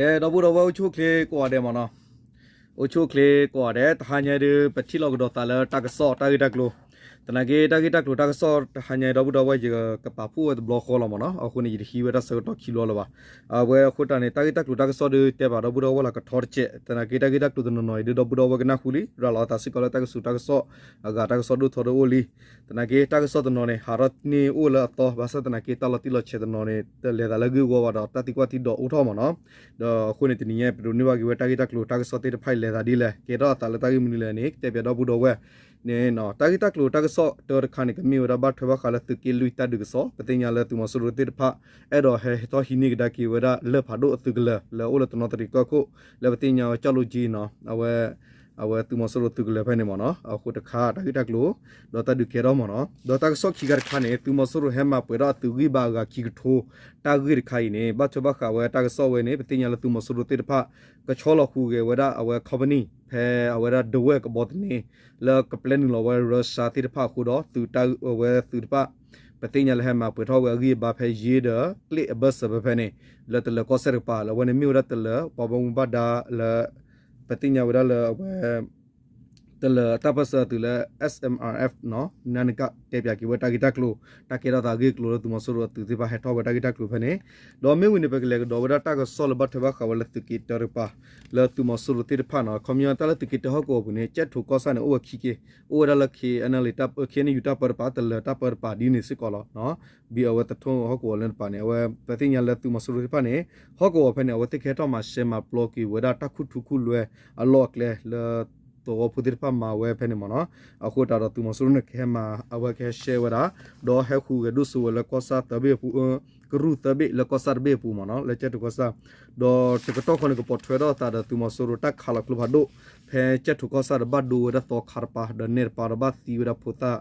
ကဲ ဒီပုၢ်ဒီဝဲၢ် အိၣ်ဆူၣ်အိၣ်ချ့ကိးဂၤဒဲးမ့ၢ်နီၤ, အိၣ်ဆူၣ်အိၣ်ချ့ကိးဂၤဒဲး, တဟါညါဒုး ပထံၣ်လိာ်ကဒီးသးလၢတၢ်ကစီၣ်တၢ်ဂ့ၢ်တၢ်ကျိၤ, သနာ်က့တၢ်ဂ့ၢ်တၢ်ကျိၤတၢ်ကစီၣ်တဟါညါ ဒီပုၢ်ဒီဝဲၢ် ယကပာ်ဖှိၣ်ဝဲတဘျီဃီလီၤမ့ၢ်နီၤ, အဃိန့ၣ် ယတဟံးဝဲတၢ်ဆၢကတီၢ်ခံဘျီလၢၤဘၣ်. အဝဲအဃိတၢ်န့ၣ် တၢ်ဂ့ၢ်တၢ်ကျိၤတၢ်ကစီၣ်ဒုး တဲဘၣ်ဒီပုၢ်ဒီဝဲၢ်လၢကထီတစဲး, သနာ်က့တၢ်ဂ့ၢ်တၢ်ကျိၤတနီၤနီၤအံၤဒုး ဒီပုၢ်ဒီဝဲၢ်ကနၢ်ဟူလံ, ရၤလီၤသးစ့ၢ်ကီးလၢတၢ်ကစူၤတၢ်ကစီၣ်အဂၤ တၢ်ကစီၣ်ဒိၣ်ထီဒိၣ်အိၣ်လံ. သနာ်က့တၢ်ကစီၣ်တနီၤန့ၣ် ဟးထီၣ်န့ၢ်အိၣ်လၢအသီ, ဘၣ်ဆၣ်သနာ်က့တၢ်လီၤတံၢ်လီၤဆဲးတနီၤန့ၣ် တလဲၤသးလၢဂ့ၢ်ဂီၢ်ဘၣ်ဒီး တၢ်သံကွၢ်သံဒိးအိၣ်ထီၣ်မ့ၢ်နီၤ. ဒီးအဃိန့ၣ် တနံၤညါ ပဒိးန့ၢ်ဘၣ်က့ၤဝဲတၢ်ဂ့ၢ်တၢ်ကျိၤတၢ်ကစီၣ်သ့ၣ်တဖၣ်အံၤ လဲၤသးဒ်လဲၣ်, ကဲထီၣ်အသးလၢတၢ်ဂ့ၢ်မနုၤလဲၣ်န့ၣ် ကတဲပၠးဒီပုၢ်ဒီဝဲၢ်န့ၣ်, တၢ်ဂ့ၢ်တၢ်ကျိၤတၢ်ကစီၣ်တၢတခါန့ၣ် ကမ့ၢ်ဝဲဒၣ်ဘၣ်ထွဲဘၣ်ဃးလၢသုးက့လွံၢ်တၢ်ဒုးကစီၣ်, ပသ့ၣ်ညါလၢသုးမီၤစိရိၤသ့ၣ်တဖၣ် အဲၣ်ဒိးဟဲထီၣ်ဟံးန့ၢ်ကဒါက့ၤဝဲဒၣ်လၢၢ်ဖးဒိၣ်အသုးကလၢၤ လၢအိၣ်လၢတနီသရံၣ်ကီၢ်ခိၣ် လၢပသ့ၣ်ညါဝဲကၠီၣ်လိကၠံနီၤ, အဝဲ အဝဲသုးမီၤစိရိၤသုးကလၢၤဖဲန့ၣ်မ့ၢ်နီၤ, အဃိတခါတၢ်ဂ့ၢ်တၢ်ကျိၤ ဒီးတၢ်ဒုးကဲထီၣ်မ့ၢ်နီၤ. ဒီးတၢ်ကစီၣ်ခံခါတခါန့ၣ် သုးမီၤစိရိၤဟဲမၤပှဲၤထီၣ်အသုးဂံၢ်ဘါအဂၤခံကထိ, တၢ်ဂ့ၢ်တခါအံၤန့ၣ် ဘၣ်ထွဲဘၣ်ဃးဝဲတၢ်ကစီၣ်ဝဲန့ၣ် ပသ့ၣ်ညါလၢသုးမီၤစိရိၤသ့ၣ်တဖၣ် ကဆီလီၤဃုာ်ဂဲၤဝဲဒၣ်အဝဲ company ဖဲအဝဲဒၣ်ဒဝဲၢ်ကဘီသန့ လၢကပျဲနုာ်လီၤဝဲ Russia သ့ၣ်တဖၣ်အဃိဒီး သုးတၢ်အဝဲသုးတဖၣ် ပသ့ၣ်ညါလၢဟဲမၤပှဲၤထီၣ်ဝဲအဂံၢ်အဘါဖဲယ့ဒီး ကျ့ၣ်အဘၢၣ်စၢၤဖဲဖဲန့ၣ် လၢတလၢၤကီၢ်စဲၣ်တကပၤ လၢအဝဲန့ၣ်မ့ၢ်ဝဲဒၣ်တလၢၤ ပှၤဘၣ်မူဘၣ်ဒါလၢ ပသ့ၣ်ညါဝဲဒၣ်လၢအဝဲ တလၢၤတၢ်ပၢၢ်ဆၢအသုးလၢ S M R F နီၤ, နၢ်နကၣ်တဲပၠးက့ၤဝဲတၢ်ဂ့ၢ်တၢ်ကျိၤ တၢ်ကဲထီၣ်သးအဂ့ၢ်အကျိၤလၢသုးမီၤစိရိၤအသုးသ့ၣ်တဖၣ်ဟဲထီၣ်ဝဲတၢ်ဂ့ၢ်တၢ်ကျိၤဖဲန့ၣ်, ဒီးမ့ၢ်ဝံၤန့ၣ် ပကလဲၤကဒီးဝဲဒၣ်တၢ်ကစီၣ်လၢဘၣ်ထွဲဘၣ်ဃးဝဲလၢသုးက့တၢတကပၤ လၢသုးမီၤစိရိၤသ့ၣ်တဖၣ်နီၤ, ခီပညီတၢ်လၢသုးက့တၢဟီၣ်ကဝီၤပူၤန့ၣ် ကၠဲၣ်ထိးကီၢ်ဆၣ်န့ၣ် အိၣ်ဝဲခံက့ၤ, အိၣ်ဝဲဒၣ်လၢ K N L K N U တၢ်ပၢတပၤ တလၢၤတၢ်ပၢတပၤဒ်န့ၣ်စ့ၢ်ကီးလီၤ. ဘံအဝဲသထိၣ်ဟီၣ်ကဝီၤလၢတပၤန့ၣ် အဝဲပသ့ၣ်ညါလၢသုးမီၤစိရိၤသ့ၣ်တဖၣ်န့ၣ် ဟီၣ်ကဝီၤဖဲန့ၣ် အဝဲသ့ၣ်ကဟဲထီၣ်မၤရှဲမၤပျီက့ၤဝဲဒၣ်တၢ်ခူၣ်ထူခူၣ်လွဲအလီၢ်အကျဲလၢ သဝီဖိသ့ၣ်တဖၣ်မၤဝဲဖဲန့ၣ်မ့ၢ်နီၤ, အဃိသတးဒီးသုးမီၤစိရိၤန့ၣ်ကဟဲမၤ အဝဲကဟဲရှဲဝဲဒၣ် ဒီးဟဲဃုာ်ဂဲၤဒိၣ်စိဝဲလၢကီၢ်ဆၣ်သၢဘ့ၣ်အပူၤ, ကရူၢ်သၢဘ့ၣ်လၢကီၢ်ဆၣ်တဘ့ၣ်အပူၤမ့ၢ်နီၤ လၢကၠဲၣ်ထိးကီၢ်ဆၣ်, ဒီးတကတီၢ်ဃီန့ၣ် ကပိာ်ထွဲထီၣ်အသးဒီးသုးမီၤစိရိၤတၢ်ခးလီၤကျိဖးဒိၣ် ဖဲကၠဲၣ်ထိးကီၢ်ဆၣ်ဒီးဘၣ်ဒိဝဲဒၣ်သီခါတပၤ ဒီးနဲၣ်တပၤဒီးဘၣ်သံဝဲဒၣ်ဖိသၣ်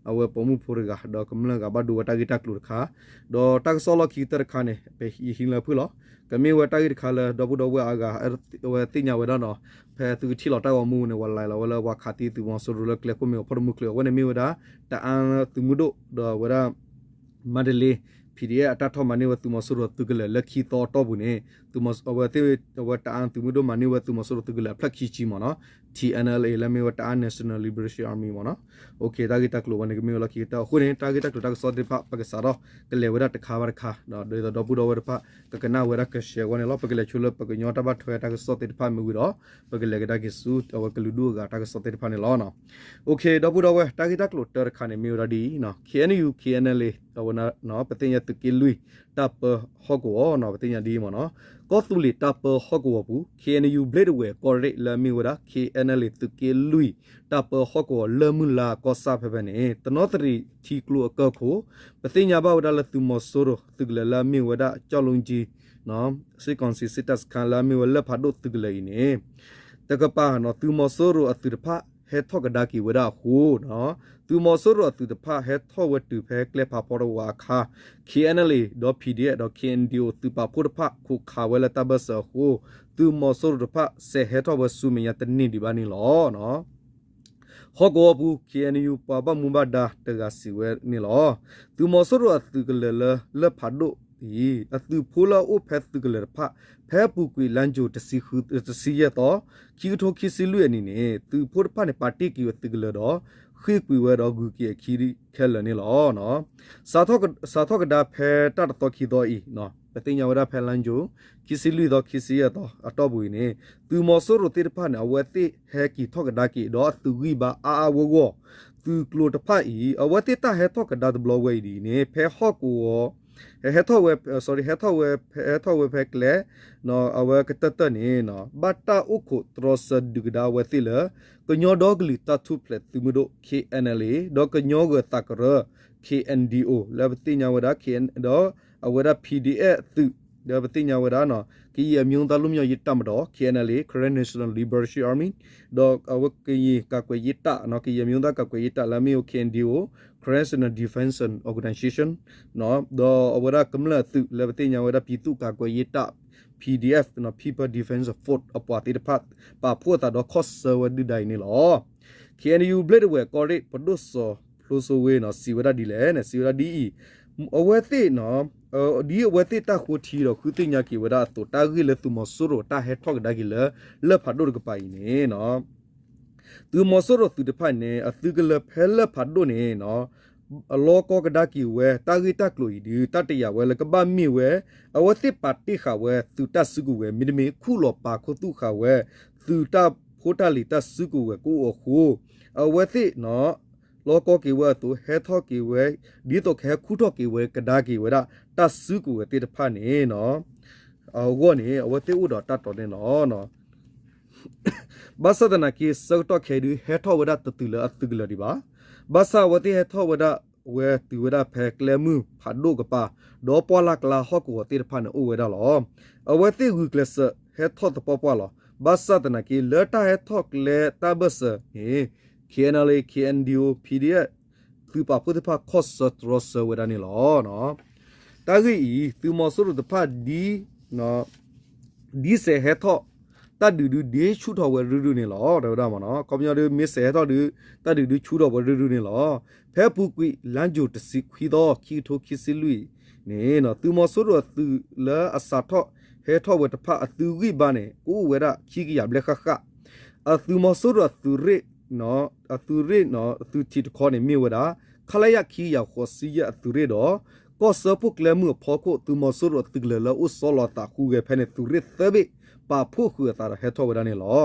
အဝဲပိာ်မုၣ်ဖိတဂၤ ဒီးကမျၢၢ်ဂၤဘၣ်ဒိဝဲတၢ်ဂ့ၢ်တၢ်ကျိၤတခါ, ဒီးတၢ်ကစီၣ်လီၢ်ခံကတၢၢ်တခါန့ၣ် ပဟံးလၢဖုၣ်လီၤ, ကမ့ၢ်ဝဲတၢ်ဂ့ၢ်တခါလၢဒီပုၢ်ဒီဝဲၢ်အါဂၤ အဝဲသ့ၣ်ညါဝဲဒၣ်နီၤ, ဖဲသုကထံၣ်လီၤတၢ်ဂီၤမူန့ၣ် ပှၤလဲၤလီၤဝဲလၢပှၤခးသံသုးမီၤစိရိၤလၢကျဲခိၣ်မ့ၢ်ဂီၤဖီၣ်တမုၢ်ချ့, အဝဲန့ၣ်မ့ၢ်ဝဲဒၣ် တအၢသုးမုၢ်ဒိၣ် ဒီးဝဲဒၣ် မါတလ့ P D F အတၢ်ထီၣ်မၤန့ၢ်ဝဲသုးမီၤစိရိၤသုးကလၢၤလၢခံသီအတီၢ်ပူၤန့ၣ်, အဝဲသ့ၣ် အဝဲတအၢသုးမုၢ်ဒိၣ်မၤန့ၢ်ဝဲသုးမီၤစိရိၤသုးကလၢၤအဖျၢၣ်ခံဆံမ့ၢ်နီၤ, T N L A လၢမ့ၢ်ဝဲ Taiwan National Liberation Army မ့ၢ်နီၤ, တၢ်ဂ့ၢ်တၢ်ကျိၤဝဲန့ၣ်ကမ့ၢ်ဝဲလီၢ်ခံကတၢၢ်, အဃိန့ၣ် တၢ်ဂ့ၢ်တၢ်ကျိၤတၢ်ကစီၣ်သ့ၣ်တဖၣ် ပကစးထီၣ် ကလဲၤဝဲဒၣ်တခါဘၣ်တခါ, ဒီးဒီပုၢ်ဒီဝဲၢ်တဖၣ် ကကနၣ်ဝဲဒၣ်ကရှဲးဝဲန့ၣ်လီၤ, ပကလဲၤဆိလၢပကညီတၢ်ဘၣ်ထွဲတၢ်ကစီၣ်သ့ၣ်တဖၣ်မ့ၢ်ဝံၤဒီး ပကလဲၤကဒါက့ၤဆူအဝဲကလုာ်ဒူၣ်အဂၤတၢ်ကစီၣ်သ့ၣ်တဖၣ်န့ၣ်လီၤ. ဒီပုၢ်ဒီဝဲၢ် တၢ်ဂ့ၢ်တၢ်ကျိၤတၢတခါန့ၣ် မ့ၢ်ဝဲဒၣ်ဒ်အံၤ, K N U K N L A အဝဲ ပသ့ၣ်ညါသုးက့လွံၢ် တၢ်ပၢဟီၣ်ကဝီၤနီၤ, ပသ့ၣ်ညါဒ်အံၤမ့ၢ်နီၤ, ကီၢ်သူလ့ၤတၢ်ပၢဟီၣ်ကဝီၤပူၤ K N U ဘျ့ဒဝဲၢ်ကီၢ်ရ့ၣ်လၢအမ့ၢ်ဝဲဒၣ် K N L A သုးက့လွံၢ် တၢ်ပၢဟီၣ်ကဝီၤလၢမုၢ်လါကီၢ်ဆၣ်ဖဲဖဲန့ၣ် တနီသရံၣ်ထံကျိအကၢၢ်ခိၣ် ပသ့ၣ်ညါဘၣ်ဝဲဒၣ်လၢသုးမီၤစိရိၤသုးကလၢၤလၢအမ့ၢ်ဝဲဒၣ် ကၠီၣ်လူကၠံ စစ်ကောင်စီစစ်တပ်စခန်း လၢအမ့ၢ်ဝဲလၢၢ်ဖးဒိၣ်သုးကလၢၤအံၤန့ၣ် တကပၤနီၤ သုးမီၤစိရိၤအသုးတဖၣ် ဟဲထီၣ်ကဒါက့ၤဝဲဒၣ်အဃိ, သုးမီၤစိရိၤအသုးတဖၣ်ဟဲထီၣ်ဝဲတုၤဖဲကျဲဖးဖီတဝးအခါ K N L A ဒီး P D F ဒီး K N D O သုးပာ်ဖှိၣ်တဖၣ် ခိးခးဝဲလၢတၢ်ဘၢၣ်စၢၤအဃိ, သုးမီၤစိရိၤတဖၣ် စဲးဟဲထီၣ်ဝဲဆူမဲာ်ညါတန့ၢ်ဒံးဘၣ်န့ၣ်လီၤ. ဟီၣ်ကဝီၤပူၤ K N U ပှၤဘၣ်မူဘၣ်ဒါတဂၤစံးဝဲန့ၣ်လီၤ. သုးမီၤစိရိၤအသုးကလၢၤလၢလၢၢ်ဖးဒိၣ်အံၤ အသုးဖိလၢအအိၣ်ဖဲသုးကလၢၤတဖၣ် ဖဲအပူၤကွံာ်လါယူၤ တဆံယဲၢ်သီ ခံကထိခံဆံလွံၢ်အနံၤန့ၣ် သုးဖိတဖၣ်န့ၣ် ပာ်တ့ၢ်က့ၤဝဲသုးကလၢၤဒီး ဃ့ၢ်ကွံာ်ဝဲဒီးဂုၤက့ၤအခံခဲလၢာ်န့ၣ်လီၤ. စးထီၣ်ကဒါဖဲတၢ်တသီခံသီအံၤ ပသ့ၣ်ညါဝဲဒၣ်ဖဲလါယူၤ ခံဆံလွံၢ်သီ ခံဆံယဲၢ်သီအတီၢ်ပူၤအံၤန့ၣ် သုးမီၤစိရိၤသ့ၣ်တဖၣ်န့ၣ် အဝဲသ့ၣ်ဟဲက့ၤထီၣ်ကဒါက့ၤဒီးအသုးဂံၢ်ဘါအါအါဂီၢ်ဂီၢ် သုးကျိၤတဖၣ်အံၤ အဝဲသ့ၣ်တၢ်ဟဲထီၣ်ကဒါတဘျီဝဲအံၤဒ်အံၤန့ၣ် ဖဲဟီၣ်ကဝီၤ ဟဲထီၣ်ဝဲ ဟဲထီၣ်ဝဲ ဟဲထီၣ်ဝဲဖဲကျဲ အဝဲကတၢၢ်တၢၢ်န့ၣ် ဘၣ်တၢ်အိၣ်ခိးတြီဆၢဒုးကဒါအဝဲသ့ၣ်လၢ ကညီဒီကလုာ်တၢ်ထူၣ်ဖျဲးသုးမုၢ်ဒိၣ် K N L A ဒီးကညီဂၢၤသးကရၢ K N D O လၢပသ့ၣ်ညါဝဲဒၣ် ဒီးအဝဲဒၣ် P D F သုး ဒီးပသ့ၣ်ညါဝဲဒၣ် ကရင်အမျိုးသားလွတ်မြောက်ရေးတပ်မတော် K N L A Karen National Liberation Army ဒီးအဝဲကရင်ကာကွယ်ရေးတပ် ကရင်အမျိုးသားကာကွယ်ရေးတပ် လၢအမ့ၢ်ဝဲ K N D O Karen National Defense Organization ဒီးအဝဲဒၣ်ကမျၢၢ်အသုးလၢပသ့ၣ်ညါဝဲဒၣ် ပြည်သူ့ကာကွယ်ရေးတပ် P D F People Defense Force အပှၤသ့ၣ်တဖၣ် ပာ်ဖှိၣ်အသးဒီးခီၣ်ဆၢဝဲဒုၣ်ဒါအံၤန့ၣ်လီၤ. K N U ဘျ့ဒဝဲၢ်ကီၢ်ရ့ၣ် ပဒိၣ်စီၤဖျိစိဝ့နီၤ စံးဝဲဒၣ်ဒ်လဲၣ်န့ၣ် စံးဝဲဒၣ်ဒ်အံၤ, အဝဲသ့ၣ်နီၤ ဒ်အဝဲသ့ၣ်တၢ်ဃိထံဒီးဃုသ့ၣ်ညါက့ၤဝဲဒၣ်အသိး တၢ်ဂ့ၢ်လၢသုးမီၤစိရိၤတၢ်ဟဲထီၣ်ကဒါက့ၤလၢ လၢၢ်ဖးဒိၣ်တကပၤအံၤန့ၣ် သုးမီၤစိရိၤသုးတဖၣ်န့ၣ် အသုးကလၢၤဖဲလၢၢ်ဖးဒိၣ်န့ၣ် အလီၤကီကဒါက့ၤဝဲ တၢ်ဂ့ၢ်တၢ်ကျိၤအံၤဒုး တၢ်တယာ်ဝဲလၢကဘၣ်မ့ၢ်ဝဲ အဝဲသ့ၣ်ပာ်တ့ၢ်ဃာ်ဝဲသုးတၢ်စုကဝဲၤ မ့တမ့ၢ် ခူၣ်လီၤပာ်ခူသူၣ်ဃာ်ဝဲ သုးတၢ်ဖိတၢ်လံၤတၢ်စုကဝဲၤကအိၣ်အဃိ အဝဲသ့ၣ် လီၤကီက့ၤဝဲအသိး ဟဲထီၣ်က့ၤဝဲ ဒ်သိးကဟဲခူၣ်ထီၣ်က့ၤဝဲကဒါက့ၤဝဲဒၣ် တၢ်စုကဝဲၤသ့ၣ်တဖၣ်န့ၣ် အဂီၢ်န့ၣ် အဝဲသ့ၣ်အိၣ်ဒီးတၢ်တီန့ၣ်လီၤ. ဘၣ်ဆၣ်သနာ်က့ ဆၢကတီၢ်ခဲအံၤဒုး ဟဲထီၣ်ဝဲဒၣ်တတုၤလၢအသုးကလၢၤဒံးဘၣ်. ဘၣ်ဆၣ်အဝဲသ့ၣ်ဟဲထီၣ်ဝဲဒၣ် ဝဲတုၤဝဲဒၣ်ဖဲကျဲမုၢ်ဖးဒိၣ်ကပၤ ဒီးပှၢ်လၢ်ကျါဟီၣ်ကဝီၤသ့ၣ်တဖၣ်န့ၣ်အိၣ်ဝဲဒၣ်လီၤ. အဝဲသ့ၣ်ဂုာ်ကျဲးစၢးဟဲထီၣ်သပှၢ်ပှၢ်လီၤ. ဘၣ်ဆၣ်သနာ်က့ လၢတၢ်ဟဲထီၣ်ကျဲတၢ်ဘၢၣ်စၢၤန့ၣ် K N L A, K N D O, P D F သုးပာ်ဖှိၣ်သ့ၣ်တဖၣ်ခီၣ်ဆၢတြီဆၢဝဲဒၣ်န့ၣ်လီၤ. တၢ်ဂ့ၢ်အံၤ သုးမီၤစိရိၤတဖၣ် ဒ်စဲးဟဲထီၣ် တၢ်ဒုးဒုးဒ့ဆူၣ်ထီၣ်ဝဲရုၢ်ရုၢ်န့ၣ်လီၤ တဲဝဲဒၣ်မ့ၢ်နီၤ. ခီပညီဒုး မ့ၢ်စဲးဟဲထီၣ်ဒုး တၢ်ဒုးဒုးဆူၣ်ထီၣ်ဝဲရုၢ်ရုၢ်န့ၣ်လီၤ. ဖဲအပူၤကွံာ် လါယူၤတဆံခွံသီ ခံကထိခံဆံလွံၢ်န့ၣ် သုးမီၤစိရိၤအသုးလၢအစးထီၣ်ဟဲထီၣ်ဝဲတဖၣ်အသုးဂံၢ်ဘါန့ၣ် ကအိၣ်ဝဲဒၣ်ခံကယၤဘျဲၣ်ဃၣ်ဃၣ် အသုးမီၤစိရိၤအသုးရ့ၣ် အသုးရ့ၣ် အသုးထံးတခီန့ၣ်မ့ၢ်ဝဲဒၣ် ခလရ ခံကယၤဃိးဆံယဲၢ်အသုးရ့ၣ်ဒီး ကီၢ်စၢဖှိၣ်ကျဲမုၢ်အဖီခိၣ် သုးမီၤစိရိၤအသုးကလၢၤလၢအအိၣ်ဆီလီၤအသးဟူးဂဲၤဖဲန့ၣ် သုးရ့ၣ်သၢဘ့ၣ် ပာ်ဖှိၣ်ဃုာ်အသးဒီးဟဲထီၣ်ဝဲဒၣ်န့ၣ်လီၤ.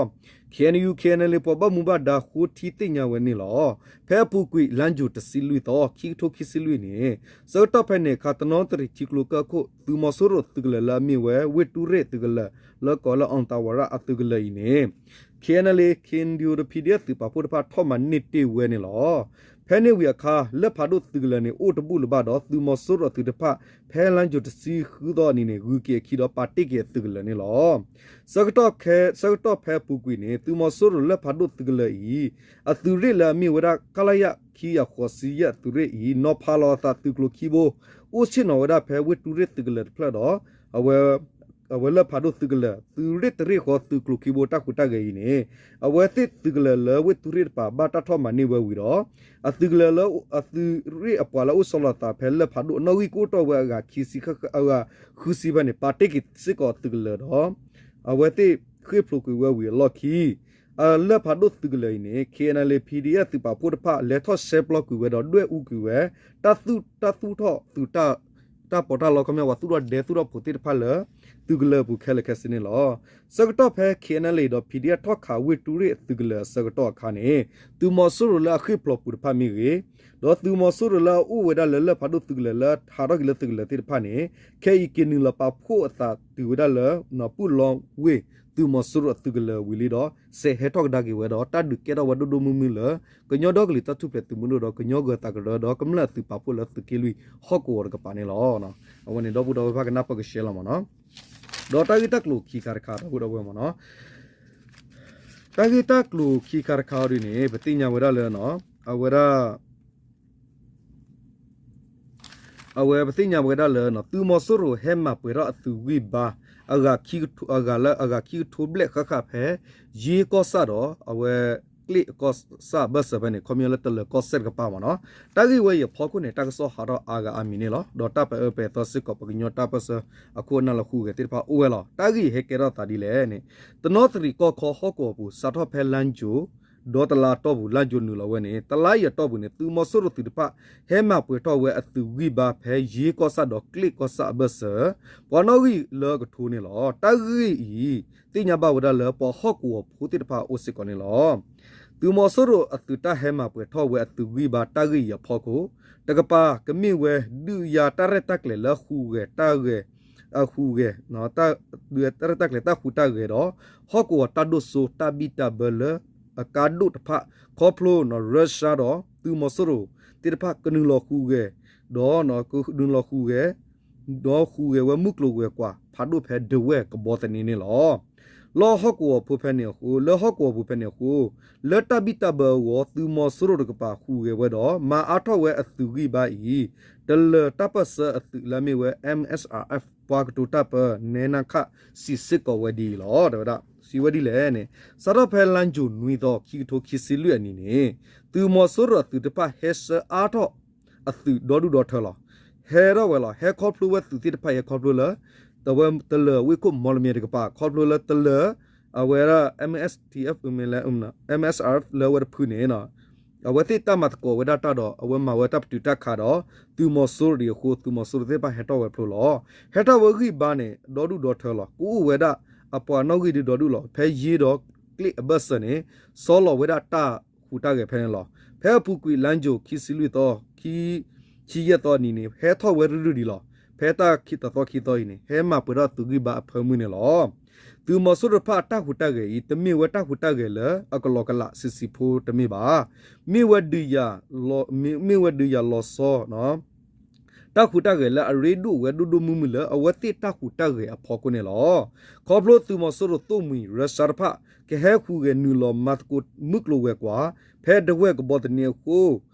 K N U K N L A ပှၤဘၣ်မူဘၣ်ဒါဃိထံသ့ၣ်ညါဝဲန့ၣ်လီၤ. ဖဲအပူၤကွံာ် လါယူၤတဆံလွံၢ်သီ ခံကထိခံဆံလွံၢ်န့ၣ် ဆၢကတီၢ်ဖဲန့ၣ်အခါ တနီသရံၣ်ထံကျိကၢၢ်ခိၣ် သုးမီၤစိရိၤသုးကလၢၤလၢအမ့ၢ်ဝဲ ဝ့ၢ်တူၢ်ရ့ၣ်သုးကလၢၤ လၢကိးလၢ အီၣ်တၢ်ဝၤရၣ်အသုးကလၢၤအံၤန့ၣ် K N L A, K N D O ဒီး P D F သုးပာ်ဖှိၣ်တဖၣ်ထီၣ်မၤန့ၢ်တ့ၢ်ဝဲန့ၣ်လီၤ. ဖဲန့ၣ်ဝံၤအခါ လၢၢ်ဖးဒိၣ်သုးကလၢၤန့ၣ် အိၣ်တဘူၣ်လၢၤဘၣ်ဒီး သုးမီၤစိရိၤအသုးတဖၣ် ဖဲလါယူၤတဆံဃုသီအနံၤန့ၣ် ဂုၤက့ၤအခံဒီးပာ်တ့ၢ်က့ၤအသုးကလၢၤန့ၣ်လီၤ. ဆၢကတီၢ်ဖဲအပူၤကွံာ်န့ၣ် သုးမီၤစိရိၤလၢၢ်ဖးဒိၣ်သုးကလၢၤအံၤ အသုးရ့ၣ်လၢအမ့ၢ်ဝဲဒၣ် ခလရ ခံကယၤဃိးဆံယဲၢ်အသုးရ့ၣ်အံၤ နီၤဖးလီၤအသးသုးကျိၤခံဘိ အိၣ်ဆ့ၣ်နီၤဝဲဒၣ်ဖဲဝ့ၢ်တူၢ်ရ့ၣ်သုးကလၢၤတဖျၢၣ်ဒီး အဝဲ အဝဲလၢၢ်ဖးဒိၣ်သုးကလၢၤ သုးရ့ၣ်တရ့ၣ်ဃီသုးကျိၤခံဘိတၢ်ဟူးတၢ်ဂဲၤအံၤန့ၣ် အဝဲသ့ၣ်သုးကလၢၤလၢဝ့ၢ်တူၢ်ရ့ၣ်တပၤ ဘၣ်တၢ်ထီၣ်မၤန့ၢ်ဝဲဝံၤဒီး အသုးကလၢၤလၢ အသုးရ့ၣ်အပှၤလၢအအိၣ်ဆီလီၤသးဖဲလၢၢ်ဖးဒိၣ် အနီၣ်ဂံၢ်ကအိၣ်ထီၣ်ဝဲအဂၤခံဆံ အဂၤဃုဆံဖဲန့ၣ် ပာ်တ့ၢ်က့ၤစ့ၢ်ကီးသုးကလၢၤဒီး အဝဲသ့ၣ်ဃ့ၢ်ဖျိးကွံာ်ဝဲဝံၤအလီၢ်ခံ အလၢၢ်ဖးဒိၣ်သုးကလၢၤအံၤန့ၣ် K N L A P D F သုးပာ်ဖှိၣ်တဖၣ် လဲၤထီၣ်ရှဲပျီကွံာ်ဝဲဒီး ဒွဲၣ်အူကွံာ်ဝဲ တၢ်သူၣ်ထီၣ်သုးတၢ် တၢ်ပီးတၢ်လီ ခီပညီ ပှၤသူၣ်ထီၣ်ဒဲသူၣ်ထီၣ်ဖိးသ့ၣ်တဖၣ်လၢ သုးကလၢၤအပူၤခဲလၢာ်ခဲဆ့န့ၣ်လီၤ. ဆၢကတီၢ်ဖဲ K N L A ဒီး P D F ထီၣ်ခးဝ့ၢ်တူၢ်ရ့ၣ်အသုးကလၢၤအဆၢကတီၢ်အခါန့ၣ် သုးမီၤစိရိၤလၢအဃ့ၢ်ဖျိးပူၤတဖၣ်မ့ၢ်ဂ့ၤ, ဒီးသုးမီၤစိရိၤလၢအအိၣ်ဝဲဒၣ်လၢလၢၢ်ဖးဒိၣ်သုးကလၢၤလၢဟးထီၣ်က့ၤလၢသုးကလၢၤသ့ၣ်တဖၣ်န့ၣ် ခဲအံၤက့ၤနုာ်လီၤပာ်ဖှိၣ်အသးတုၤဝဲဒၣ်လၢ နီၢ်ပုၢ်လီဝ့ၢ် သုးမီၤစိရိၤအသုးကလၢၤဝံၤလံဒီး စဲးဟဲထီၣ်ကဒါက့ၤဝဲဒီး တၢ်ဒုးကဲထီၣ်ဝဲဒိၣ်ဒိၣ်မုၢ်မုၢ်လၢ ကညီဒီကလုာ်တၢ်ထူၣ်ဖျဲးသုးမုၢ်ဒိၣ်ဒီး ကညီဂၢၤသးကရၢဒီး ကမျၢၢ်အသုးပာ်ဖှိၣ်လၢသုးက့လွံၢ်ဟီၣ်ကဝီၤတကပၤန့ၣ်လီၤ. အဝဲန့ၣ် ဒီပုၢ်ဒီဝဲၢ်တဖၣ်ကနၢ်ပၢၢ်ကရှဲလီၤမ့ၢ်နီၤ. ဒီးတၢ်ဂ့ၢ်တၢ်ကျိၤခံခါတခါ ဒီပုၢ်ဒီဝဲၢ်မ့ၢ်နီၤ. တၢ်ဂ့ၢ်တၢ်ကျိၤခံခါတခါအံၤဒ်န့ၣ် ပသ့ၣ်ညါဝဲဒၣ်လၢ အဝဲဒၣ် အဝဲပသ့ၣ်ညါဝဲဒၣ်လၢ သုးမီၤစိရိၤဟဲမၤပှဲၤထီၣ်အသုးဂံၢ်ဘါ အဂၤခံကထိဘျဲၣ်ဃၣ်ဃၣ်ဖဲ ယ့ကီၢ်ဆၣ်ဒီး အဝဲကျ့ၣ်ကီၢ်ဆၣ်အဘၢၣ်စၢၤဖဲန့ၣ် ခီပညီလၢတလၢၤကီၢ်စဲၣ်တကပၤမ့ၢ်နီၤ. တၢ်ဂ့ၢ်ဝဲအံၤအဖီခိၣ်န့ၣ် တၢ်ကစီၣ်ဟးထီၣ်အါဂၤအါမံၤန့ၣ်လီၤ. ဒီးတၢ်ပာ်အၢပာ်သီစ့ၢ်ကီး ပှၤကညီတၢ်ပၢၢ်ဆၢအခိၣ်အနၢ်လၢဟူးဂဲၤသ့ၣ်တဖၣ်အိၣ်ဝဲလီၤ. တၢ်ဂ့ၢ်အံၤဟဲကဲထီၣ်သးဒ်လဲၣ်န့ၣ် တနီသရံၣ်ကီၢ်ခီဟီၣ်ကဝီၤပူၤ စးထီၣ်ဖဲလါယူၤ ဒီးတလါအတီၢ်ပူၤ လါယူၤနုာ်လီၤဝဲန့ၣ် တလါအံၤအတီၢ်ပူၤန့ၣ် သုးမီၤစိရိၤသုးတဖၣ် ဟဲမၤပှဲၤထီၣ်ဝဲအသုးဂံၢ်ဘါဖဲ ယ့ကီၢ်ဆၣ်ဒီးကျ့ၣ်ကီၢ်ဆၣ်အဘၢၣ်စၢၤ ပှၤနီၣ်ဂံၢ်လၢကထိန့ၣ်လီၤ. တၢ်ဂ့ၢ်အံၤ သ့ၣ်ညါဘၣ်ဝဲဒၣ်လၢပှၤဟီၣ်ကဝီၤဖိသ့ၣ်တဖၣ်အအိၣ်စ့ၢ်ကီးန့ၣ်လီၤ. သုးမီၤစိရိၤအသုးတၢ်ဟဲမၤပှဲၤထီၣ်ဝဲအသုးဂံၢ်ဘါတၢ်ဂ့ၢ်အံၤအဖီခိၣ် တကပၤကမ့ၢ်ဝဲ ဒုးယၤတၢ်ရဲၣ်တၢ်ကျဲၤလၢဟူးဂဲၤတၢ်ဂဲၤ အဟူးဂဲၤ တၢ် ဒုးယၤတၢ်ရဲၣ်တၢ်ကျဲၤတၢ်ဟူးတၢ်ဂဲၤဒီး ဟီၣ်ကဝီၤတၢ်ဒိၣ်စိတၢ်ဘံၣ်တၢ်ဘၢလၢအကါဒိၣ်တဖၣ် ခီဖျိ Russia ဒီးသုးမီၤစိရိၤသ့ၣ်တဖၣ်ကနုာ်လီၤဟူးဂဲၤ ဒီး ကနုာ်လီၤဟူးဂဲၤ ဒီးဟူးဂဲၤဝဲမုၢ်ကျိၤဝဲၤကွာ်ဖးဒိၣ်ဖဲဒဝဲၢ်ကဘီသန့န့ၣ်လီၤ. လၢဟီၣ်ကဝီၤဖိဖဲန့ၣ်အဃိ လၢဟီၣ်ကဝီၤဖိဖဲန့ၣ်အဃိ လၢတၢ်ဘံၣ်တၢ်ဘၢအဂီၢ် သုးမီၤစိရိၤတကပၤဟူးဂဲၤဝဲဒီး မၤအါထီၣ်ဝဲအသုးဂံၢ်ဘါအံၤ တလၢၤတၢ်ပၢၢ်ဆၢအသုးလၢအမ့ၢ်ဝဲ M S R F ပှၤကတိၤတၢ်ပၢ နဲနါခၣ် စံးစ့ၢ်ကီးဝဲဒ်အံၤလီၤ. တဲဝဲဒၣ် စံးဝဲဒ်လဲၣ်န့ၣ် စးထီၣ်ဖဲလါယူၤနွံသီ ခံကထိခံဆံလွံၢ်အနံၤန့ၣ် သုးမီၤစိရိၤအသုးတဖၣ်ဟဲဆှၢအါထီၣ်အသုးဒီဒူၣ်ဒီထၢလီၤ. ဟဲထီၣ်ဝဲလီၤ. ဟဲခီဖျိဝဲသုးသ့ၣ်တဖၣ်အံၤ ဟဲခီဖျိလၢ တဝဲတလၢၤဝ့ၢ်ခိၣ်မီလမ့ၢ်တကပၤ ခီဖျိလၢတလၢၤ အဝဲဒၣ် M S T F မ့ၢ်လဲၣ် M S R F လၢအဝဲတဖုန့ၣ် အဝဲသ့ၣ်တၢ်မၤသကိးဝဲဒၣ်တၢ်ဒီး အဝဲမၤဝဲတၢ်ပတုာ်တၢ်ခးဒီး သုးမီၤစိရိၤအဃိ သုးမီၤစိရိၤသ့ၣ်တဖၣ်ဟဲထီၣ်ဝဲဖျိလီၤ. ဟဲထီၣ်ဝဲဂံၢ်ဘါန့ၣ် ဒီဒူၣ်ဒီထၢလီၤ. ကအိၣ်ဝဲဒၣ်အပှၤနီၣ်ဂံၢ်ဒုဒီဒူၣ်လီၤ. ဖဲယ့ဒီးကျ့ၣ်အဘၢၣ်စၢၤန့ၣ် ဆီလီၤဝဲဒၣ်တၢ်ဟူးတၢ်ဂဲၤဖဲန့ၣ်လီၤ. ဖဲအပူၤကွံာ်လါယူၤ ခံဆံလွံၢ်သီ ခံဆံယဲၢ်သီအနံၤန့ၣ် ဟဲထီၣ်ဝဲရုၢ်ရုၢ်ဒံးလီၤ. ဖဲတၢ်ခံသီသီခံသီအံၤန့ၣ် ဟဲမၤပှဲၤထီၣ်သုးဂံၢ်ဘါအဖၢမုၢ်န့ၣ်လီၤ. သုးမီၤစိရိၤတဖၣ်အတၢ်ဟူးတၢ်ဂဲၤအံၤ တမ့ၢ်ဝဲတၢ်ဟူးတၢ်ဂဲၤလၢအကလီကလးဆံးဆံးဖိတမ့ၢ်ဘၣ်. မ့ၢ်ဝဲဒုးယၤ မ့ၢ်ဝဲဒုးယၤလီၤဆီ တၢ်ဟူးတၢ်ဂဲၤလၢအရ့ဒိၣ်ဝဲဒိၣ်ဒိၣ်မုၢ်မုၢ်လၢအဝဲသ့ၣ်တၢ်ဟူးတၢ်ဂဲၤအဖီခိၣ်န့ၣ်လီၤ. ခီဖျိသုးမီၤစိရိၤသိၣ်မှံၤ ရၢၡါတဖၣ် ကဟဲဟူးဂဲၤနုာ်လီၤမၤသကိးမုၢ်ကျိၤဝဲၤကွာ် ဖဲဒဝဲၢ်ကဘီသန့အဃိ